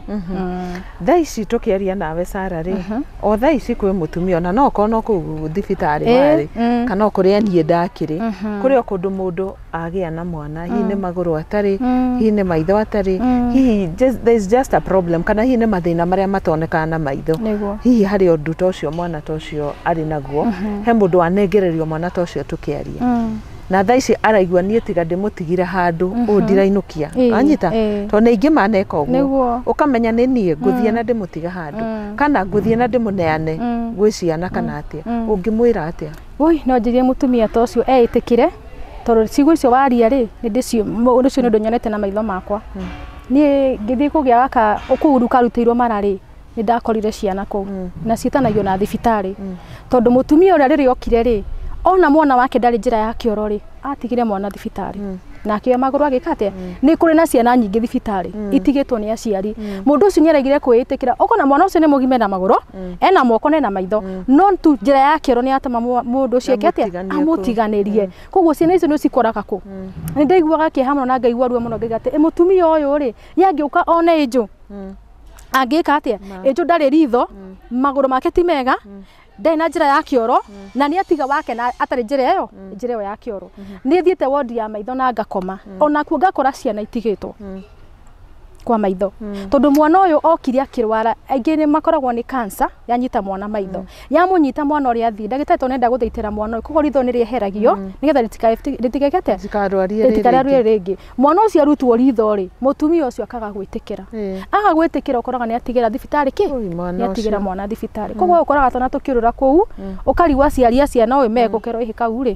Thaa ici tũkĩaria nawe Sarah rĩ, o thaa ici kwĩ mũtumia ona no okorwo no kũu thibitarĩ warĩ, kana o kũrĩa niĩ ndakĩrĩ, kũrĩ o kũndũ mũndũ agĩa na mwana, hihi nĩ magũrũ atarĩ, hihi nĩ maitho atarĩ, hihi there is just a problem, kana hihi nĩ mathĩna marĩa matonekaga na maitho, hihi harĩ ũndũ ta ũcio mwana ta ũcio arĩ naguo, he mũndũ wanengererio mwana ta ũcio tũkĩaria, na thaa ici araigua niĩ tiga ndĩmũtigire handũ ũũ ndirainũkia, anyita, tondũ nĩ aingĩ maneka ũguo, ũkamenya nĩ niĩ ngũthiĩ na ndĩmũtige handũ, kana ngũthiĩ na ndĩmũneane gwĩ ciana kana atĩa, ũngĩmwĩra atĩa? Oi, no njirie mũtumia ta ũcio eĩtĩkĩre, tondũ ciugo icio waria rĩ, nĩ ndĩcio, ũndũ ũcio nĩ ũndũ nyonete na maitho makwa. Niĩ ngĩthiĩ kũgĩa gaka kũu karutĩirwo mara rĩ, nĩ ndakorire ciana kũu, na ciĩtanagio na thibitarĩ, tondũ mũtumia ũrĩa rĩrĩa okire rĩ, ona mwana wake ndarĩ njĩra ya kĩoro rĩ, atigire mwana thibitarĩ, na akĩoya magũrũ agĩka atĩa. Nĩ kũrĩ na ciana nyingĩ thibitarĩ itigĩtwo nĩ aciari. Mũndũ ũcio nĩ aregire kwĩĩtĩkĩra, ũkona mwana ũcio nĩ mũgime na magũrũ, ena moko na ena maitho, no tu njĩra ya kĩoro nĩ yatũma mũndũ ũcio eke atĩa, amũtiganĩrie. Koguo ciana icio nĩ cikoraga kũ. Nĩ ndaiguaga kĩeha mũno na ngaigua ruo mũno, ngaiga atĩ mũtumia ũyũ rĩ, ye angĩũka one ĩnjũ angĩka atĩa? Ĩnjũ ndarĩ ritho, magũrũ make ti mega, Ndarĩ na njĩra ya kĩoro na nĩ atiga wake na atarĩ njĩra ĩyo njĩra ĩyo ya kĩoro. Nĩ thiĩte wodi ya maitho na ngakoma onakuo ngakora ciana itigĩtwo kwa maitho tondu mwana ũyũ okire akĩrwara aingĩ nĩ makoragwo nĩ cancer yanyita mwana maitho yamũnyita mwana ũrĩa athiĩ ndagĩtarĩ tondũ nenda gũthaitĩra mwana ũyũ koguo ritho nĩ rĩeheragio nĩgetha rĩtigekete rĩtikarwarie rĩngĩ mwana ũcio arutwo ritho rĩ mũtumia ũcio akaga gwĩtĩkĩra aga gwĩtĩkĩra ũkoraga nĩ atigĩra thibitarĩ kĩ nĩ atigĩra mwana thibitarĩ koguo ũkoraga twana tũkĩũrũra kũu ũkarigwo aciari a ciana ũyũ megũkerwo ĩhĩ kau rĩ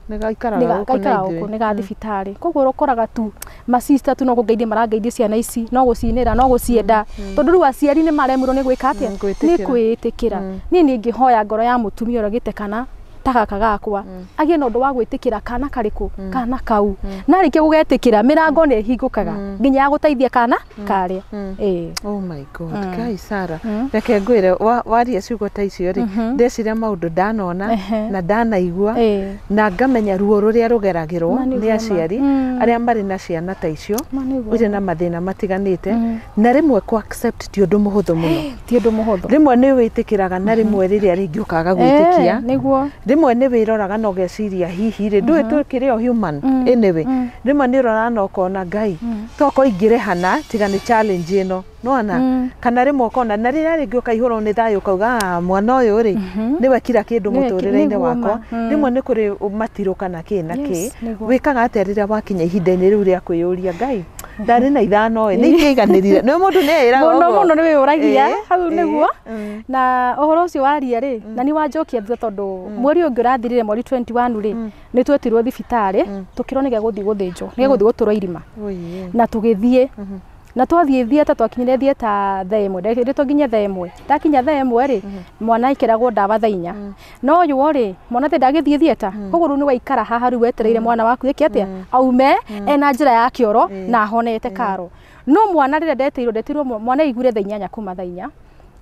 nĩgaikaraga gũkũ nĩ ga thibitarĩ koguo ũkoraga tu masista tu no kũngeithia marangeithia ciana ici no gũcinĩra no gũcienda tondũ rĩu aciari nĩ maremirwo nĩ gwĩka atĩa nĩ kwĩĩtĩkĩra niĩ nĩ ingĩhoya ngoro ya mũtumia ũrĩa gĩte kana ta gaka gakwa agĩe na ũndũ wa gwĩtĩkĩra kana karĩkũ kana kau na rĩkia gũgetĩkĩra mĩrango nĩ ĩhingũkaga nginya ya gũteithia kana karĩa. Oh my God, Kai Sarah, reke ngwĩre waria ciugo ta icio rĩ ndeciria maũndũ ndanona na ndanaigua na ngamenya ruo rũrĩa rũgeragĩrwo nĩ aciari arĩa marĩ na ciana ta icio irĩ na mathĩna matiganĩte na rĩmwe kũ accept ti ũndũ mũhũthũ mũno ti ũndũ mũhũthũ rĩmwe nĩ wĩtĩkĩraga na rĩmwe rĩrĩa rĩngĩ ũkaga gwĩtĩkia nĩguo rĩmwe nĩ wĩroraga na ũgeciria hihi rĩ ndũĩ tũkĩrĩ o human anyway rĩmwe nĩ ũroraga na ũkona Ngai toko ingĩrĩhana tiga nĩ challenge ĩno nĩwona kana rĩmwe ũkona na rĩrĩa rĩngĩ ũkaihũrwo nĩ thayũ ũkauga mwana ũyũ rĩ nĩwe kira kĩndũ mũtũrĩre-inĩ wakwa rĩmwe nĩ kũrĩ matirũ kana kĩ na kĩ wĩkaga atĩa rĩrĩa wakinya ihinda-inĩ rĩu rĩa kwĩyũria Ngai ndarĩ na ithano ĩ nĩ ingĩiganĩrire nĩ mũndũ nĩ eĩraga mũno mũno nĩ wĩyũragia hau nĩguo na ũhoro ũcio waria rĩ na nĩ wanjokia thutha tondũ mweri ũngĩ ũrathirire mweri 21 rĩ nĩ twetirwo thibitarĩ tũkĩrwo nĩ gũthiĩ gũthĩnjwo nĩ gũthiĩ gũtũrwo irima na tũgĩthiĩ na twathiĩ theatre twakinyire theatre thaa ĩmwe ndĩtwo nginya thaa ĩmwe ndakinya thaa ĩmwe rĩ mwana aikĩragwo ndawa thaa inya no ũyũ rĩ mwana te ndagĩthiĩ theatre koguo rĩu nĩ waikara haha rĩu wetereire mwana waku ĩke atĩa aume ena njĩra ya kĩoro na ahonete karo no mwana rĩrĩa ndeteirwo ndeteirwo mwana aiguire thaa inyanya kuma thaa inya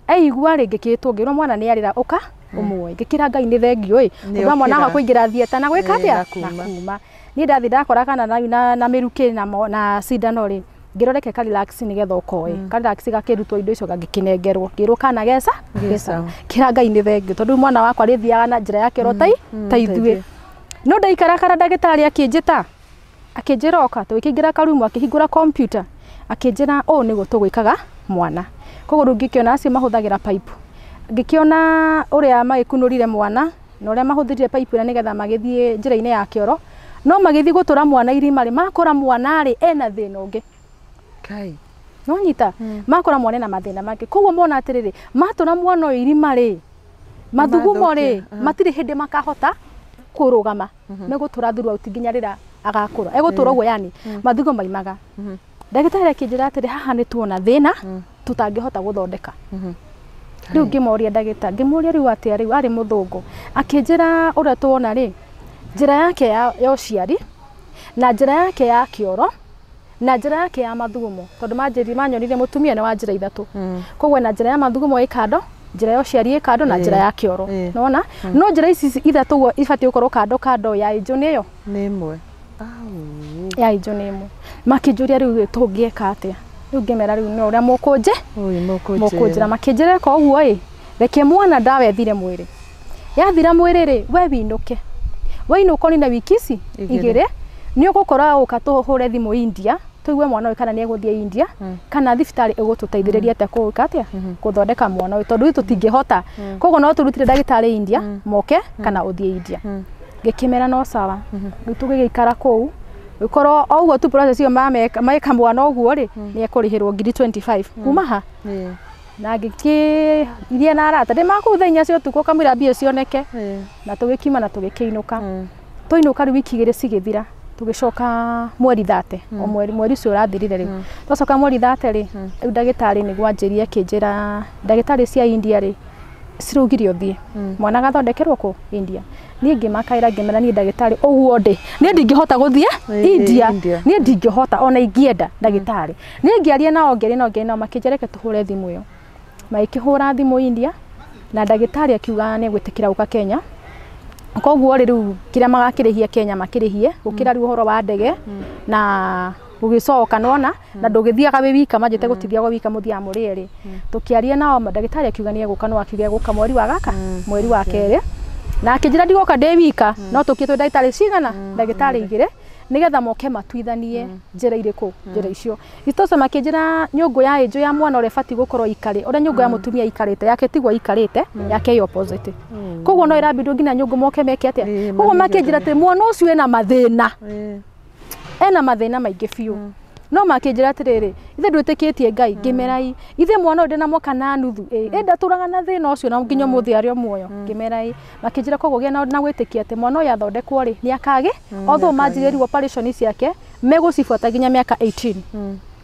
aigua rĩ ngĩkĩtwo ngĩrwo mwana nĩ arĩra ũka ũmuoe ngĩkĩra Ngai nĩ thengio ĩ tondũ mwana wakwa kũingĩra theatre na gwĩka atĩa na kuma niĩ ndathiĩ ndakora kana na mĩrukĩ na cindano rĩ ngĩroreke ka relax nĩgetha ũkoe ka relax gakĩrutwo indo icio gagĩkĩnengerwo ngĩrwo kana geca geca kĩra Ngai nĩ thengio tondũ mwana wakwa rĩthiaga na njĩra ya kĩoro ta ithuĩ no ndaikarakara ndagĩtarĩ akĩnjĩta akĩnjĩra oka tũgĩkĩingĩra karumu akĩhingũra computer akĩnjĩra ũũ nĩguo tũgwĩkaga mwana koguo rĩu ngĩkĩona acio mahũthagĩra pipe ngĩkĩona ũrĩa magĩkunũrire mwana na ũrĩa mahũthĩrire pipe ĩrĩa nĩgetha magĩthiĩ njĩra-inĩ ya kĩoro no magĩthiĩ gũtũra mwana irima rĩ makora mwana rĩ ena thĩna ũngĩ Kai. No nyita makora mwana na mathĩna mangĩ koguo mona atĩrĩrĩ matũra mwana ũyũ irima rĩ mathugumo rĩ matirĩ hĩndĩ makahota kũrũgama megũtũra throughout nginya rĩrĩa agakũra egũtũra ũguo yani mathugumo maimaga ndagĩtarĩ akĩnjĩra atĩrĩ haha nĩ tuona thĩna tũtangĩhota gũthondeka rĩu ngĩmoria ndagĩtarĩ ngĩmũria rĩu atĩa rĩu arĩ mũthũngũ akĩnjĩra ũrĩa tuona rĩ njĩra yake ya ũciari na njĩra yake ya kĩoro na njĩra yake ya mathugumo tondũ manjĩrire manyonire mũtumia nĩ wa njĩra ithatũ koguo na njĩra ya mathugumo ĩ kando njĩra ya ũciari ĩ kando na njĩra ya kĩoro nona no njĩra ici ithatũ ũguo ibatiĩ gũkorwo kando kando ya ĩnjũ nĩ ĩyo nĩ ĩmwe ya ĩnjũ nĩ ĩmwe makĩnjũria rĩu tũngĩeka atĩa rĩu ngĩmera rĩu no ũrĩa mũkũnjĩra makĩnjĩra ĩka ũguo ĩ reke mwana ndawa ĩthire mwĩrĩ yathira mwĩrĩ rĩ we wĩinũke wainũka ũnine wiki ici igĩrĩ nĩ ũgũkora ũka tũhũre thimũ India tuigue mwana ũyũ kana nĩ egũthiĩ India kana thibitarĩ ĩgũtũteithĩrĩria atĩa kũĩka atĩa gũthondeka mwana ũyũ tondũ ithuĩ tũtingĩhota koguo no tũrutire ndagĩtarĩ India moke kana ũthiĩ India ngĩkĩmera no sawa rĩu tũgĩgĩikara kũu ũkorwo o ũguo tu process ĩyo meka mwana ũguo rĩ nĩ ekũrĩhĩrwo ngiri 25 kuma ha na ngĩkĩiria na arata ndĩ makũu thaa inya cia ũtukũ kamũira mbia cioneke na tũgĩkiuma na tũgĩkĩinũka twainũka rĩu wiki igĩrĩ cigĩthira tũgĩcoka mweri 30 o mweri mweri ũcio ũrathirire rĩ twacoka mweri 30 rĩ rĩu ndagĩtarĩ nĩguo anjĩrie akĩnjĩra ndagĩtarĩ cia India rĩ ciraugire ũthiĩ mwana agathondekerwo kũ India niĩ ngĩmakaĩra ngĩmera niĩ ndagĩtarĩ ũguo ndĩ niĩ ndingĩhota gũthiĩ India niĩ ndingĩhota ona ingĩenda ndagĩtarĩ niĩ ngĩaria nao ngĩaria nao ngĩaria nao makĩnjĩra reke tũhũre thimũ ĩyo magĩkĩhũra thimũ India na ndagĩtarĩ akiuga nĩ egwĩtĩkĩra gũka Kenya koguo rĩ rĩu kĩrĩa magakĩrĩhia Kenya makĩrĩhie gũkĩra rĩu ũhoro wa ndege na Gũgĩcoka nona na ndũgĩthiaga wĩ wika manjĩte gũtithiagwo wika mũthiaga mũrĩ erĩ. Tũkĩaria nao ndagĩtarĩ akiuga nĩ egũka no akiuga egũka mweri wa gaka mweri wa kerĩ. Na akĩnjĩra ndigoka ndĩ wika no tũkie twĩ ndagĩtarĩ cigana ndagĩtarĩ igĩrĩ nigetha moke matuithanie njĩra irĩkũ njĩra icio. Isitoshe makĩnjĩra nyũngũ ya ĩnjũ ya mwana ũrĩa ĩbatiĩ gũkorwo ikarĩ ũrĩa nyũngũ ya mũtumia ikarĩte yake tiguo ikarĩte yake ĩ opposite. Koguo no ĩrambindwo nginya nyũngũ moke meke atĩa. Koguo makĩnjĩra atĩ mwana ũcio ena mathĩna. Ena mathĩna maingĩ biũ. No makĩnjĩra atĩrĩrĩ ithe ndwĩtĩkĩtie Ngai ngĩmerai ithe mwana ũyũ ndĩna mwaka na nuthu ĩ ndatũraga na thĩna ũcio na nginya ũmũthĩ arĩ o muoyo ngĩmerai makĩnjĩra koguo gĩa na gwĩtĩkia atĩ mwana ũyũ athondekwo rĩ nĩ akagĩ although manjĩrĩrio operation ciake megũcibuata nginya mĩaka 18.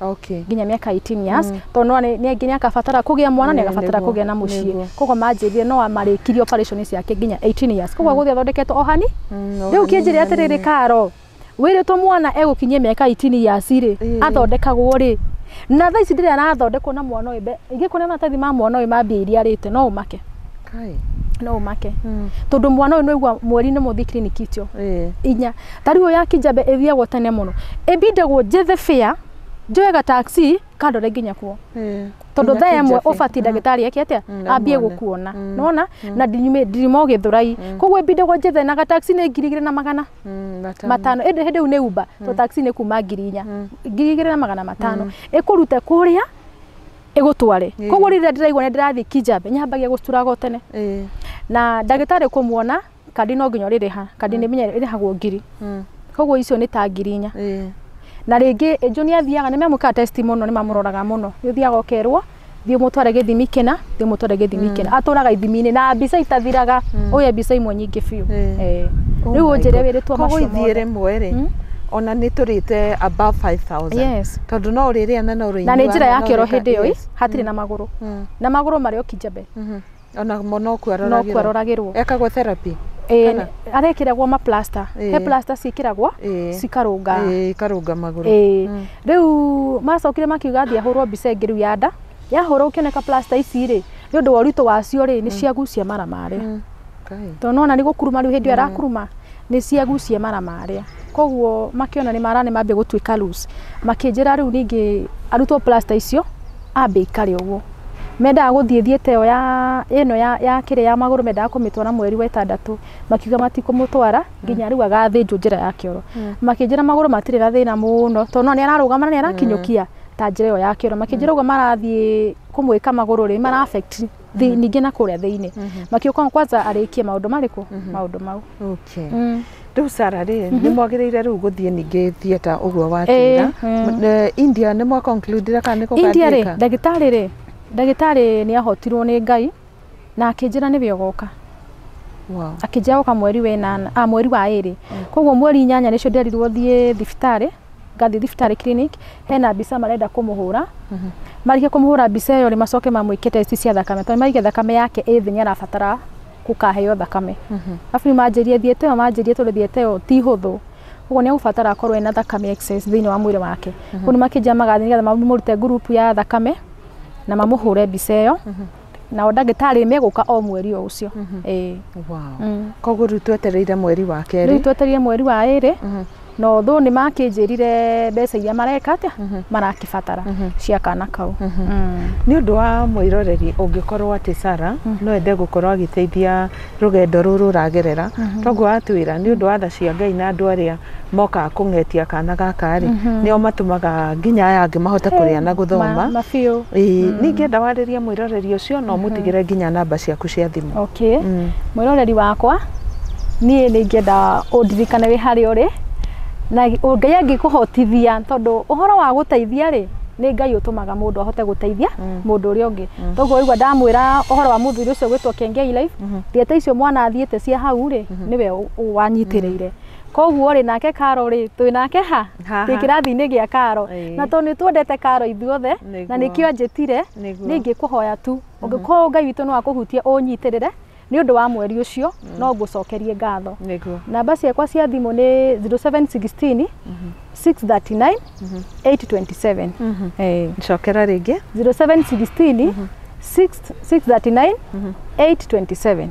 Okay. Nginya mĩaka 18 years tondũ nĩ nginya akabatara kũgĩa mwana nĩ agabatara kũgĩa na mũciĩ koguo manjĩrire no amarĩkirie operation ciake nginya 18 years koguo gũthiĩ athondeketwo o hani rĩu kĩnjĩre atĩrĩrĩ Karo wĩrĩtwo mwana egũkinyia mĩaka 18 years rĩ athondekagwo rĩ na thaa ici ndĩrĩa arathondekwo na mwana ũyũ ingĩkuona maratathi ma mwana ũyũ ma mbia iria arĩte no ũmake. No ũmake tondũ mwana ũyũ nĩwaigua mweri-inĩ mũthiĩ clinic icio inya ta rĩu ya Kijabe ĩthiagwo tene mũno ĩbindagwo njethe fare njoe taxi kandore nginya kuo tondũ thaa ĩmwe ũbatiĩ ndagĩtarĩ eke atĩa ambie gũkuona nona na ndirima Gĩthũrai koguo ĩbindagwo njethe na gataxi nĩ 2500 ĩndĩ hĩndĩ ĩyo nĩ Uber to taxi nĩ kuma 4000 2500 ĩkũrute kũrĩa ĩgũtware koguo rĩrĩa ndĩraigua nĩ ndĩrathiĩ Kijabe nyambagia gũcuraga o tene na ndagĩtarĩ kũmuona kandi no nginya ũrĩrĩha kandi nĩ menya ĩrĩhagwo 1000 koguo icio nĩ ta 4000 na rĩngĩ ĩnjũ nĩ athiaga nĩ memwĩkaga test mũno nĩ mamũroraga mũno nĩ ũthiaga ũkerwo thiĩ ũmũtware gĩthimi kĩna thiĩ ũmũtware gĩthimi kĩna atũraga ithimi-inĩ na mbica itathiraga ũyũ mbica imwe nyingĩ biũ rĩu ũnjĩre wĩrĩtwo macio mothe koguo ithiĩ rĩmwe rĩ ona nĩ tũrĩte above 5000 tondũ no ũrĩrĩa na no ũrĩnyua na nĩ njĩra ya kĩoro hĩndĩ ĩyo hatirĩ na magũrũ na magũrũ marĩ o Kijabe ona no kuo aroragĩrwo ekagwo therapy arekĩragwo ma plaster he plaster ciĩkĩragwo cikarũnga ikarũnga magũrũ rĩu macokire makiuga athiĩ ahũrwo mbica ĩngĩ rĩu ya nda yahũrwo ũkĩoneka plaster ici rĩ nĩ ũndũ wa ũritũ wacio rĩ nĩ ciagucia mara marĩa tondũ nona nĩ gũkuruma rĩu hĩndĩ ĩyo arakuruma nĩ ciagucia mara marĩa koguo makĩona nĩ mara nĩ mambia gũtuĩka loose makĩnjĩra rĩu ningĩ arutwo plaster icio ambe ikare ũguo mendaga gũthiĩ thiĩte ĩyo ya ĩno ya kĩrĩa ya magũrũ mendaga kũmĩtwara mweri wa ĩtandatũ makiuga matikũmũtwara nginya rĩu agathĩnjwo njĩra ya kĩoro makĩnjĩra magũrũ matirĩ na thĩna mũno tondũ no nĩ ararũgama na nĩ arakinyũkia ta njĩra ĩyo ya kĩoro makĩnjĩra ũguo marathiĩ kũmwĩka magũrũ rĩ mara affect ningĩ na kũrĩa thĩinĩ makiuga kwanza arĩkie maũndũ marĩkũ maũndũ mau. Okay. Rĩu Sarah rĩ nĩ mwagĩrĩire rĩu gũthiĩ ningĩ theatre ũguo watwĩra India nĩ mwa conclude kana nĩ gũgathiĩka India rĩ ndagĩtarĩ rĩ ndagĩtarĩ nĩ ahotirwo nĩ Ngai na akĩnjĩra nĩwe ũgoka. Akĩnjĩra goka mweri wa ĩnana mweri wa ĩrĩ koguo mweri 8 nĩcio nderirwo thiĩ thibitarĩ ngathiĩ thibitarĩ clinic hena mbica marenda kũmũhũra marĩkia kũmũhũra mbica ĩyo rĩ macoke mamwĩke test cia thakame tondũ marĩkia thakame yake ĩ thĩ nĩ arabatara gũkaheo thakame arabu manjĩrie thiĩte ĩyo manjĩrie tondũ thiĩte ĩyo ti hũthũ koguo nĩ egũbatara akorwo ena thakame excess thĩinĩ wa mwĩrĩ wake koguo nĩ makĩnjĩra magathiĩ nĩgetha mamũrute group ya thakame na mamũhũre mbica ĩyo nao ndagĩtarĩ megũka o mweri o ũcio. Koguo rĩu twetereire mweri wa kerĩ rĩu twetereire mweri wa ĩrĩ no thũ nĩ makĩnjĩrire mbeca iria mareka atĩa marakĩbatara cia kana kau. Nĩ ũndũ wa mwĩroreri ũngĩkorwo atĩ Sarah no ende gũkorwo agĩteithia rũgendo rũrũ ũragerera toguo atwĩra nĩ ũndũ wa tha cia Ngai na andũ arĩa mokaga kũng'etia kana gaka rĩ nĩo matũmaga nginya aya angĩ mahote kũrĩa na gũthoma. Ningĩenda warĩrie mwĩroreri ũcio na ũmũtigĩre nginya namba ciaku cia thimũ. Okay. Mwĩroreri wakwa niĩ nĩ ingĩenda ũndirikane wĩ harĩa ũrĩ na Ngai angĩkũhotithia tondũ ũhoro wa gũteithia rĩ nĩ Ngai ũtũmaga mũndũ ahote gũteithia mũndũ ũrĩa ũngĩ toguo waigua ndamwĩra ũhoro wa mũthuri ũcio gwĩtwo Kengei Life thieta icio mwana athiĩte cia hau rĩ nĩwe wanyitĩrĩire koguo rĩ nake Karo rĩ twĩ nake ha twĩ kĩrathi-inĩ gĩa Karo na tondũ nĩ twendete Karo ithuothe na nĩkĩo anjĩtire nĩ ingĩkũhoya tu ũngĩkorwo Ngai witũ no akũhutie ũnyitĩrĩre nĩ ũndũ wa mweri ũcio no ngũcokerie ngatho. Namba ciakwa cia thimũ nĩ 0716 639 827. Cokera rĩngĩ 0716 639 827.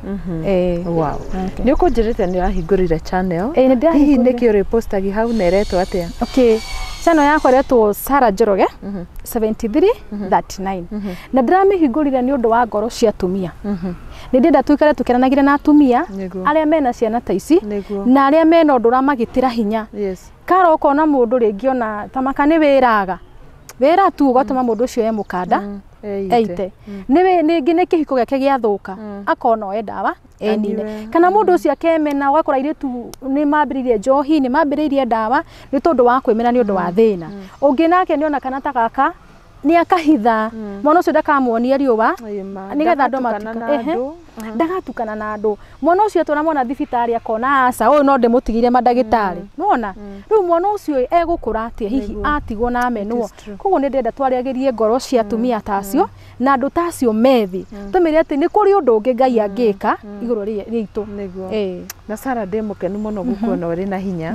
Wow. Nĩ ũkũnjĩrĩte nĩ ũrahingũrire channel. Hihi nĩkĩ ũrĩpostagi hau na ĩretwo atĩa? Okay. Channel yakwa ĩretwo Sarah Njoroge 7339, na ndĩramĩhingũrire nĩ ũndũ wa ngoro cia atumia. Nĩ ndĩrenda tuikare tũkeranagĩre na atumia arĩa mena ciana ta ici na arĩa mena ũndũ ũramagitĩra hinya. Karo ũkona mũndũ rĩngĩ ona tamaka nĩ wĩraga wĩra tu ũgatũma mũndũ ũcio e mũkanda eite, nĩ ningĩ nĩ kĩhiko gĩake gĩathũka akona oe ndawa enine, kana mũndũ ũcio akemena, ũgakora airĩtu nĩ mambĩrĩirie njohi, nĩ mambĩrĩirie ndawa nĩ tondũ wa kwĩmena nĩ ũndũ wa thĩna. Ũngĩ nake nĩona kana ta gaka nĩ akahitha mwana ũcio ndakamuonie riũa nĩgetha andũ ndagatukana na andũ. Mwana ũcio atwara mwana thibitarĩ akona aca ũyũ no ndĩmũtigire mandagĩtarĩ, nĩwona rĩu mwana ũcio egũkũra atĩa hihi atigwo na amenwo. Koguo nĩ ndĩrenda twarĩagĩrie ngoro cia atumia ta acio na andũ ta acio methi, tũmĩre atĩ nĩ kũrĩ ũndũ ũngĩ Ngai angĩka igũrũ rĩitũ. Na Sarah ndĩ mũkenu mũno gũkuona ũrĩ na hinya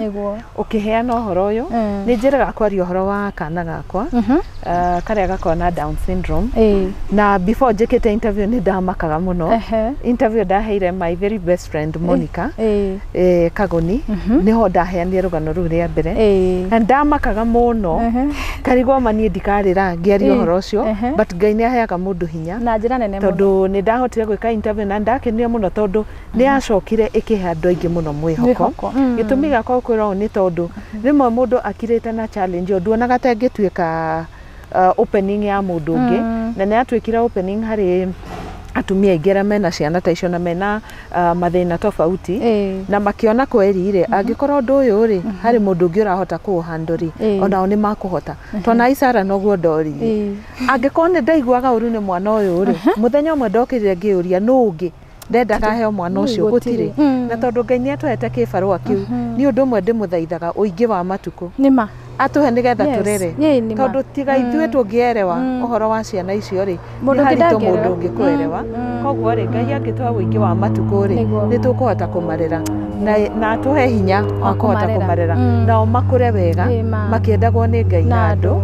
ũkĩheana ũhoro ũyũ. Nĩ njĩraga kwaria ũhoro wa kana gakwa karĩa gakoragwo na Down syndrome, na before njĩkĩte interview nĩ ndamakaga mũno. Interview ndaheire my very best friend Monica Kagoni, niho ndaheanire rũgano rũu rĩa mbere, na ndamakaga mũno karigwo ma niĩ ndikarĩra ngĩaria ũhoro ũcio, but Ngai nĩ aheaga mũndũ hinya na njĩra nene mũno, tondũ nĩ ndahotire gwĩka interview na ndakenire mũno tondũ nĩ yacokire ĩkĩhe andũ aingĩ mũno mwĩhoko. Gĩtũmi gĩakwa gũkwĩra ũũ nĩ tondũ rĩmwe mũndũ akirĩte na challenge nduonaga ta ĩngĩtuĩka opening ya mũndũ ũngĩ, na nĩ yatuĩkire opening harĩ atumia aingĩ arĩa mena ciana ta icio na mena mathĩna tofauti, na makiona kweri rĩ angĩkorwo ũndũ ũyũ rĩ harĩ mũndũ ũngĩ ũrahota kũũhandle rĩ onao nĩ makũhota. Tondũ na Sarah noguo ndoririe, angĩkorwo nĩ ndaiguaga ũru nĩ mwana ũyũ rĩ, mũthenya ũmwe ndokĩrire ngĩũria nũ ũngĩ ndendaga heo mwana ũcio, gũtirĩ. Na tondũ Ngai nĩ atũhete kĩbarũa kĩu, nĩ ũndũ ũmwe ndĩmũthaithaga ũingĩ wa matukũ atũhe nĩgetha tũrere, tondũ tiga ithuĩ tũngĩerewa ũhoro wa ciana icio rĩ, nĩ haritũ mũndũ ũngĩ kũerewa. Koguo rĩ Ngai angĩtũhe ũingĩ wa matukũ rĩ, nĩ tũkũhota kũmarera na atũhe hinya wa kũhota kũmarera nao makũre wega makĩendagwo nĩ Ngai na andũ.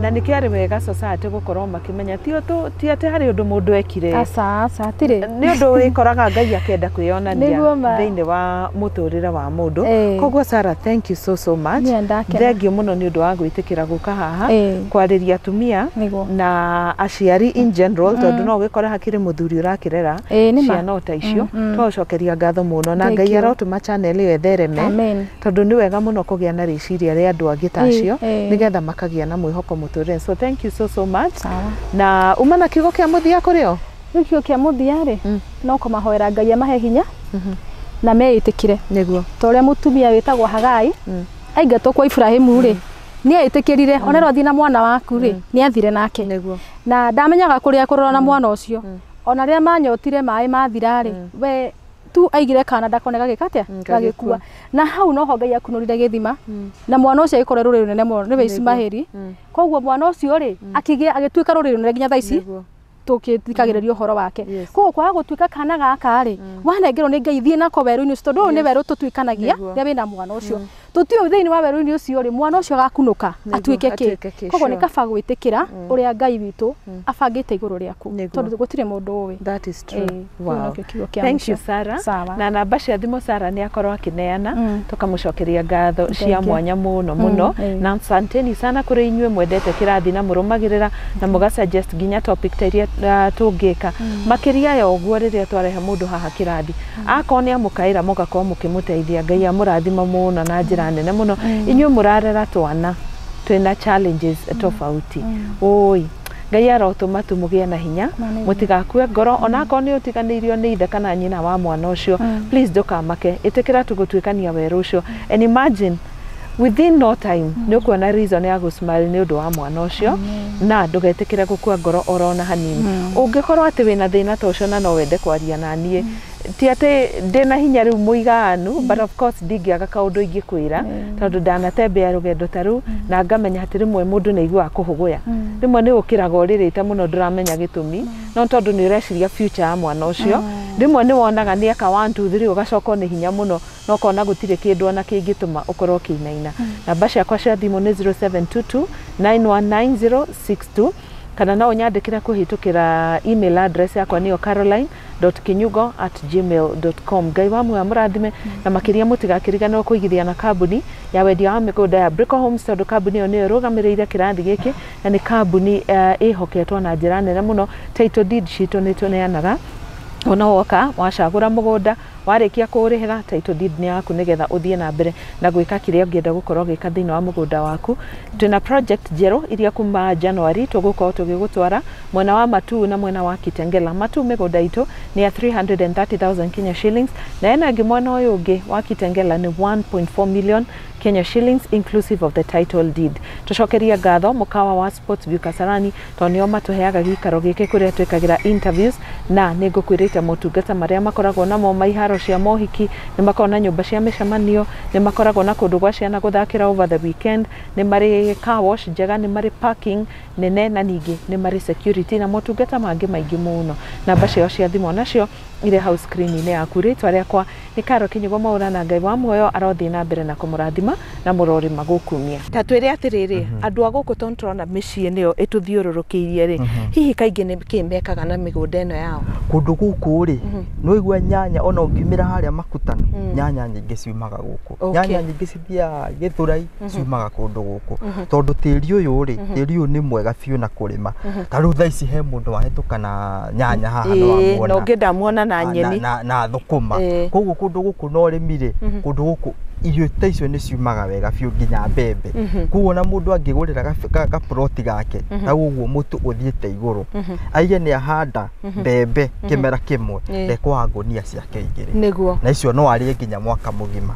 Na nĩkĩo arĩ wega society gũkorwo makĩmenya ti atĩ harĩ ũndũ mũndũ ekire, nĩ ũndũ wĩkoraga Ngai akĩenda kwĩyonania thĩinĩ wa mũtũrĩre wa mũndũ. Koguo Sarah, thank you so so much, thank you mũno nĩ ũndũ wa gwĩtĩkĩra gũka haha kwarĩria atumia na aciari in general, tondũ no ũgĩkore hakĩrĩ mũthuri ũrakĩrera ciana o ta icio. Twagũcokeria ngatho mũno na Ngai arotũma channel ĩyo ĩthereme, tondũ nĩ wega mũno kũgĩa na rĩciria rĩa andũ angĩ ta acio nĩgetha makagĩa na mwĩhoko mũtũrĩre. So thank you so so much. Na uma na kiugo kĩa mũthia kũrĩ o? Rĩu kiugo kĩa mũthia rĩ, no kũmahoera Ngai amahe hinya na meĩtĩkĩre, nĩguo ta ũrĩa mũtumia wĩtagwo Hagai aingatwo kwa Ibrahimu rĩ, nĩ etĩkĩrire ona rwo na mwana waku rĩ, nĩ athire nake na ndamenyaga kũrĩa kũrora na mwana ũcio, ona rĩrĩa manyotire maĩ mathira rĩ, we tu aigire kana ndakone gagĩka atĩa gagĩkua, na hau noho Ngai akunũrire gĩthima na mwana ũcio agĩkorwo rũrĩrĩ rũnene mũno nĩwe Ismaili. Koguo mwana ũcio rĩ akĩgĩa agĩtuĩka rũrĩrĩ rũnene nginya thaa ici tũkĩthikagĩrĩria ũhoro wake. Koguo kwaga gũtuĩka kana gaka rĩ, wanengerwo nĩ Ngai thiĩ nako werũ-inĩ ũcio, tondũ ũyũ nĩ werũ tũtuĩkanagia rĩrĩa wĩna mwana ũcio, tũtiũĩ thĩinĩ wa werũ-inĩ ũcio rĩ, mwana ũcio agakunũka atuĩke kĩ. Koguo nĩ kaba gwĩtĩkĩra ũrĩa Ngai witũ abangĩte igũrũ rĩaku, tondũ gũtirĩ mũndũ ũĩ. That is true. Wow. Thank you Sarah. Na namba cia thimũ Sarah nĩ akorwo akĩneana, tũkamũcokeria ngatho cia mwanya mũno mũno, na asanteni sana kũrĩ inyuĩ mwendete kĩrathi na mũrũmagĩrĩra na mũga suggest nginya topic ta iria tũngĩka makĩria ya ũguo rĩrĩa twarehe mũndũ haha kĩrathi, akorwo nĩ amũkaĩra mũgakorwo mũkĩmũteithia. Ngai amũrathima mũno na njĩra nene mũno. Inyuĩ mũrarera twana twĩna challenges tofauti, oi Ngai arotũma tu mũgĩe na hinya, mũtigakue ngoro, ona akorwo nĩ ũtiganĩirio nĩ ithe kana nyina wa mwana ũcio, please ndũkamake, ĩtĩkĩra tu gũtuĩkania werũ ũcio, and imagine within no time nĩ ũkuona reason ya gũsmile nĩ ũndũ wa mwana ũcio, na ndũgetĩkĩre gũkua ngoro orona hanini. Ũngĩkorwo atĩ wĩna thĩna ta ũcio na no wende kwaria na niĩ, ti atĩ ndĩna hinya rĩu mũiganu, but of course ndingĩaga kaũndũ ingĩkwĩra, tondũ ndanatembea rũgendo ta rũu na ngamenya atĩ rĩmwe mũndũ nĩ aiguaga kũhũgũya, rĩmwe nĩ ũkĩraga ũrĩrĩte mũno ndũramenya gĩtũmi, no tondũ nĩ ũreciria future ya mwana ũcio. Rĩmwe nĩ wonaga nĩ eka 1 2 3 ũgacokwo nĩ hinya mũno na ũkona gũtirĩ kĩndũ ona kĩngĩtũma ũkorwo ũkĩinaina. Namba ciakwa cia thimũ nĩ 0722 919062, kana no ũnyandĩkĩre kũhĩtũkĩra email address yakwa nĩyo Caroline caro.kinyugo@gmail.com. Ngai wa muoyo amũrathime, na makĩria mũtigakĩriganĩrwo kũigithia na kambuni ya wendia wa mĩgũnda ya Brico Homes, tondũ kambuni ĩyo nĩyo ĩrũgamĩrĩire kĩrathi gĩkĩ na nĩ kambuni ĩhoketwo na njĩra nene mũno. Title deed citũ nĩ tũneanaga, ona woka wacagũra mũgũnda, warĩkia kũũrĩhĩra, title deed nĩ yaku nĩgetha ũthiĩ na mbere na gwĩka kĩrĩa ũngĩenda gũkorwo ũgĩka thĩinĩ wa mũgũnda waku. Twĩna project njerũ iria kuma January tũgũkorwo tũgĩgũtwara mwena wa Matuu na mwena wa Kitengela. Matuu mĩgũnda itũ nĩ ya 330,000 Kenya shillings, na ĩno ĩngĩ mwena ũyũ ũngĩ wa Kitengela nĩ 1.4 million Kenya shillings inclusive of the title deed. Tũcokerie ngatho mũkawa wa Sports View Kasarani, tondũ nĩo matũheaga gĩikaro gĩkĩ kũrĩa twĩkagĩra interviews, na nĩ ngũkwĩrĩte motungata marĩa makoragwo namo ma iharo cia mohiki, nĩ makoragwo na nyũmba cia mĩcemanio, nĩ makoragwo na kũndũ gwa ciana gũthakĩra over the weekend, nĩ marĩ car wash njega, nĩ marĩ parking nene, na ningĩ nĩ marĩ security na motungata mangĩ maingĩ mũno. Namba ciao cia thimũ nacio irĩ hau screen-inĩ yaku. Rĩtwa rĩakwa nĩ Caro Kinyugo Mwaura, na Ngai wa muoyo arothiĩ na mbere na kũmũrathima na mũrorĩma gũkumia. Ta twĩre atĩrĩrĩ, andũ a gũkũ, tondũ tũrona mĩciĩ nĩyo ĩtũthiũrũrũkĩirie rĩ, hihi kaingĩ nĩ kĩ mekaga na mĩgũnda ĩno yao? Kũndũ gũkũ rĩ, nĩ waigua nyanya, ona ũngiumĩra harĩa Makutano, nyanya nyingĩ ciumaga gũkũ. Nyanya nyingĩ cithiaga Gĩthũrai, ciumaga kũndũ gũkũ, tondũ tĩri ũyũ rĩ, tĩri ũyũ nĩ mwega biũ na kũrĩma. Ta rĩu thaa ici he mũndũ wahĩtũka na nyanya haha, nĩ Na wamuona. ũngĩ ndamuona na nyeni. Na thũkũma. Koguo kũndũ gũkũ na ũrĩmi rĩ, kũndũ gũkũ irio ta icio nĩ ciumaga wega biũ nginya mbembe. Koguo ona mũndũ angĩgũrĩra gaploti gake ta ũguo mũtu ũthiĩte igũrũ, aige nĩ ahanda mbembe kĩmera kĩmwe, ndekwaga ngũnia ciake igĩrĩ, na icio no arĩe nginya mwaka mũgima.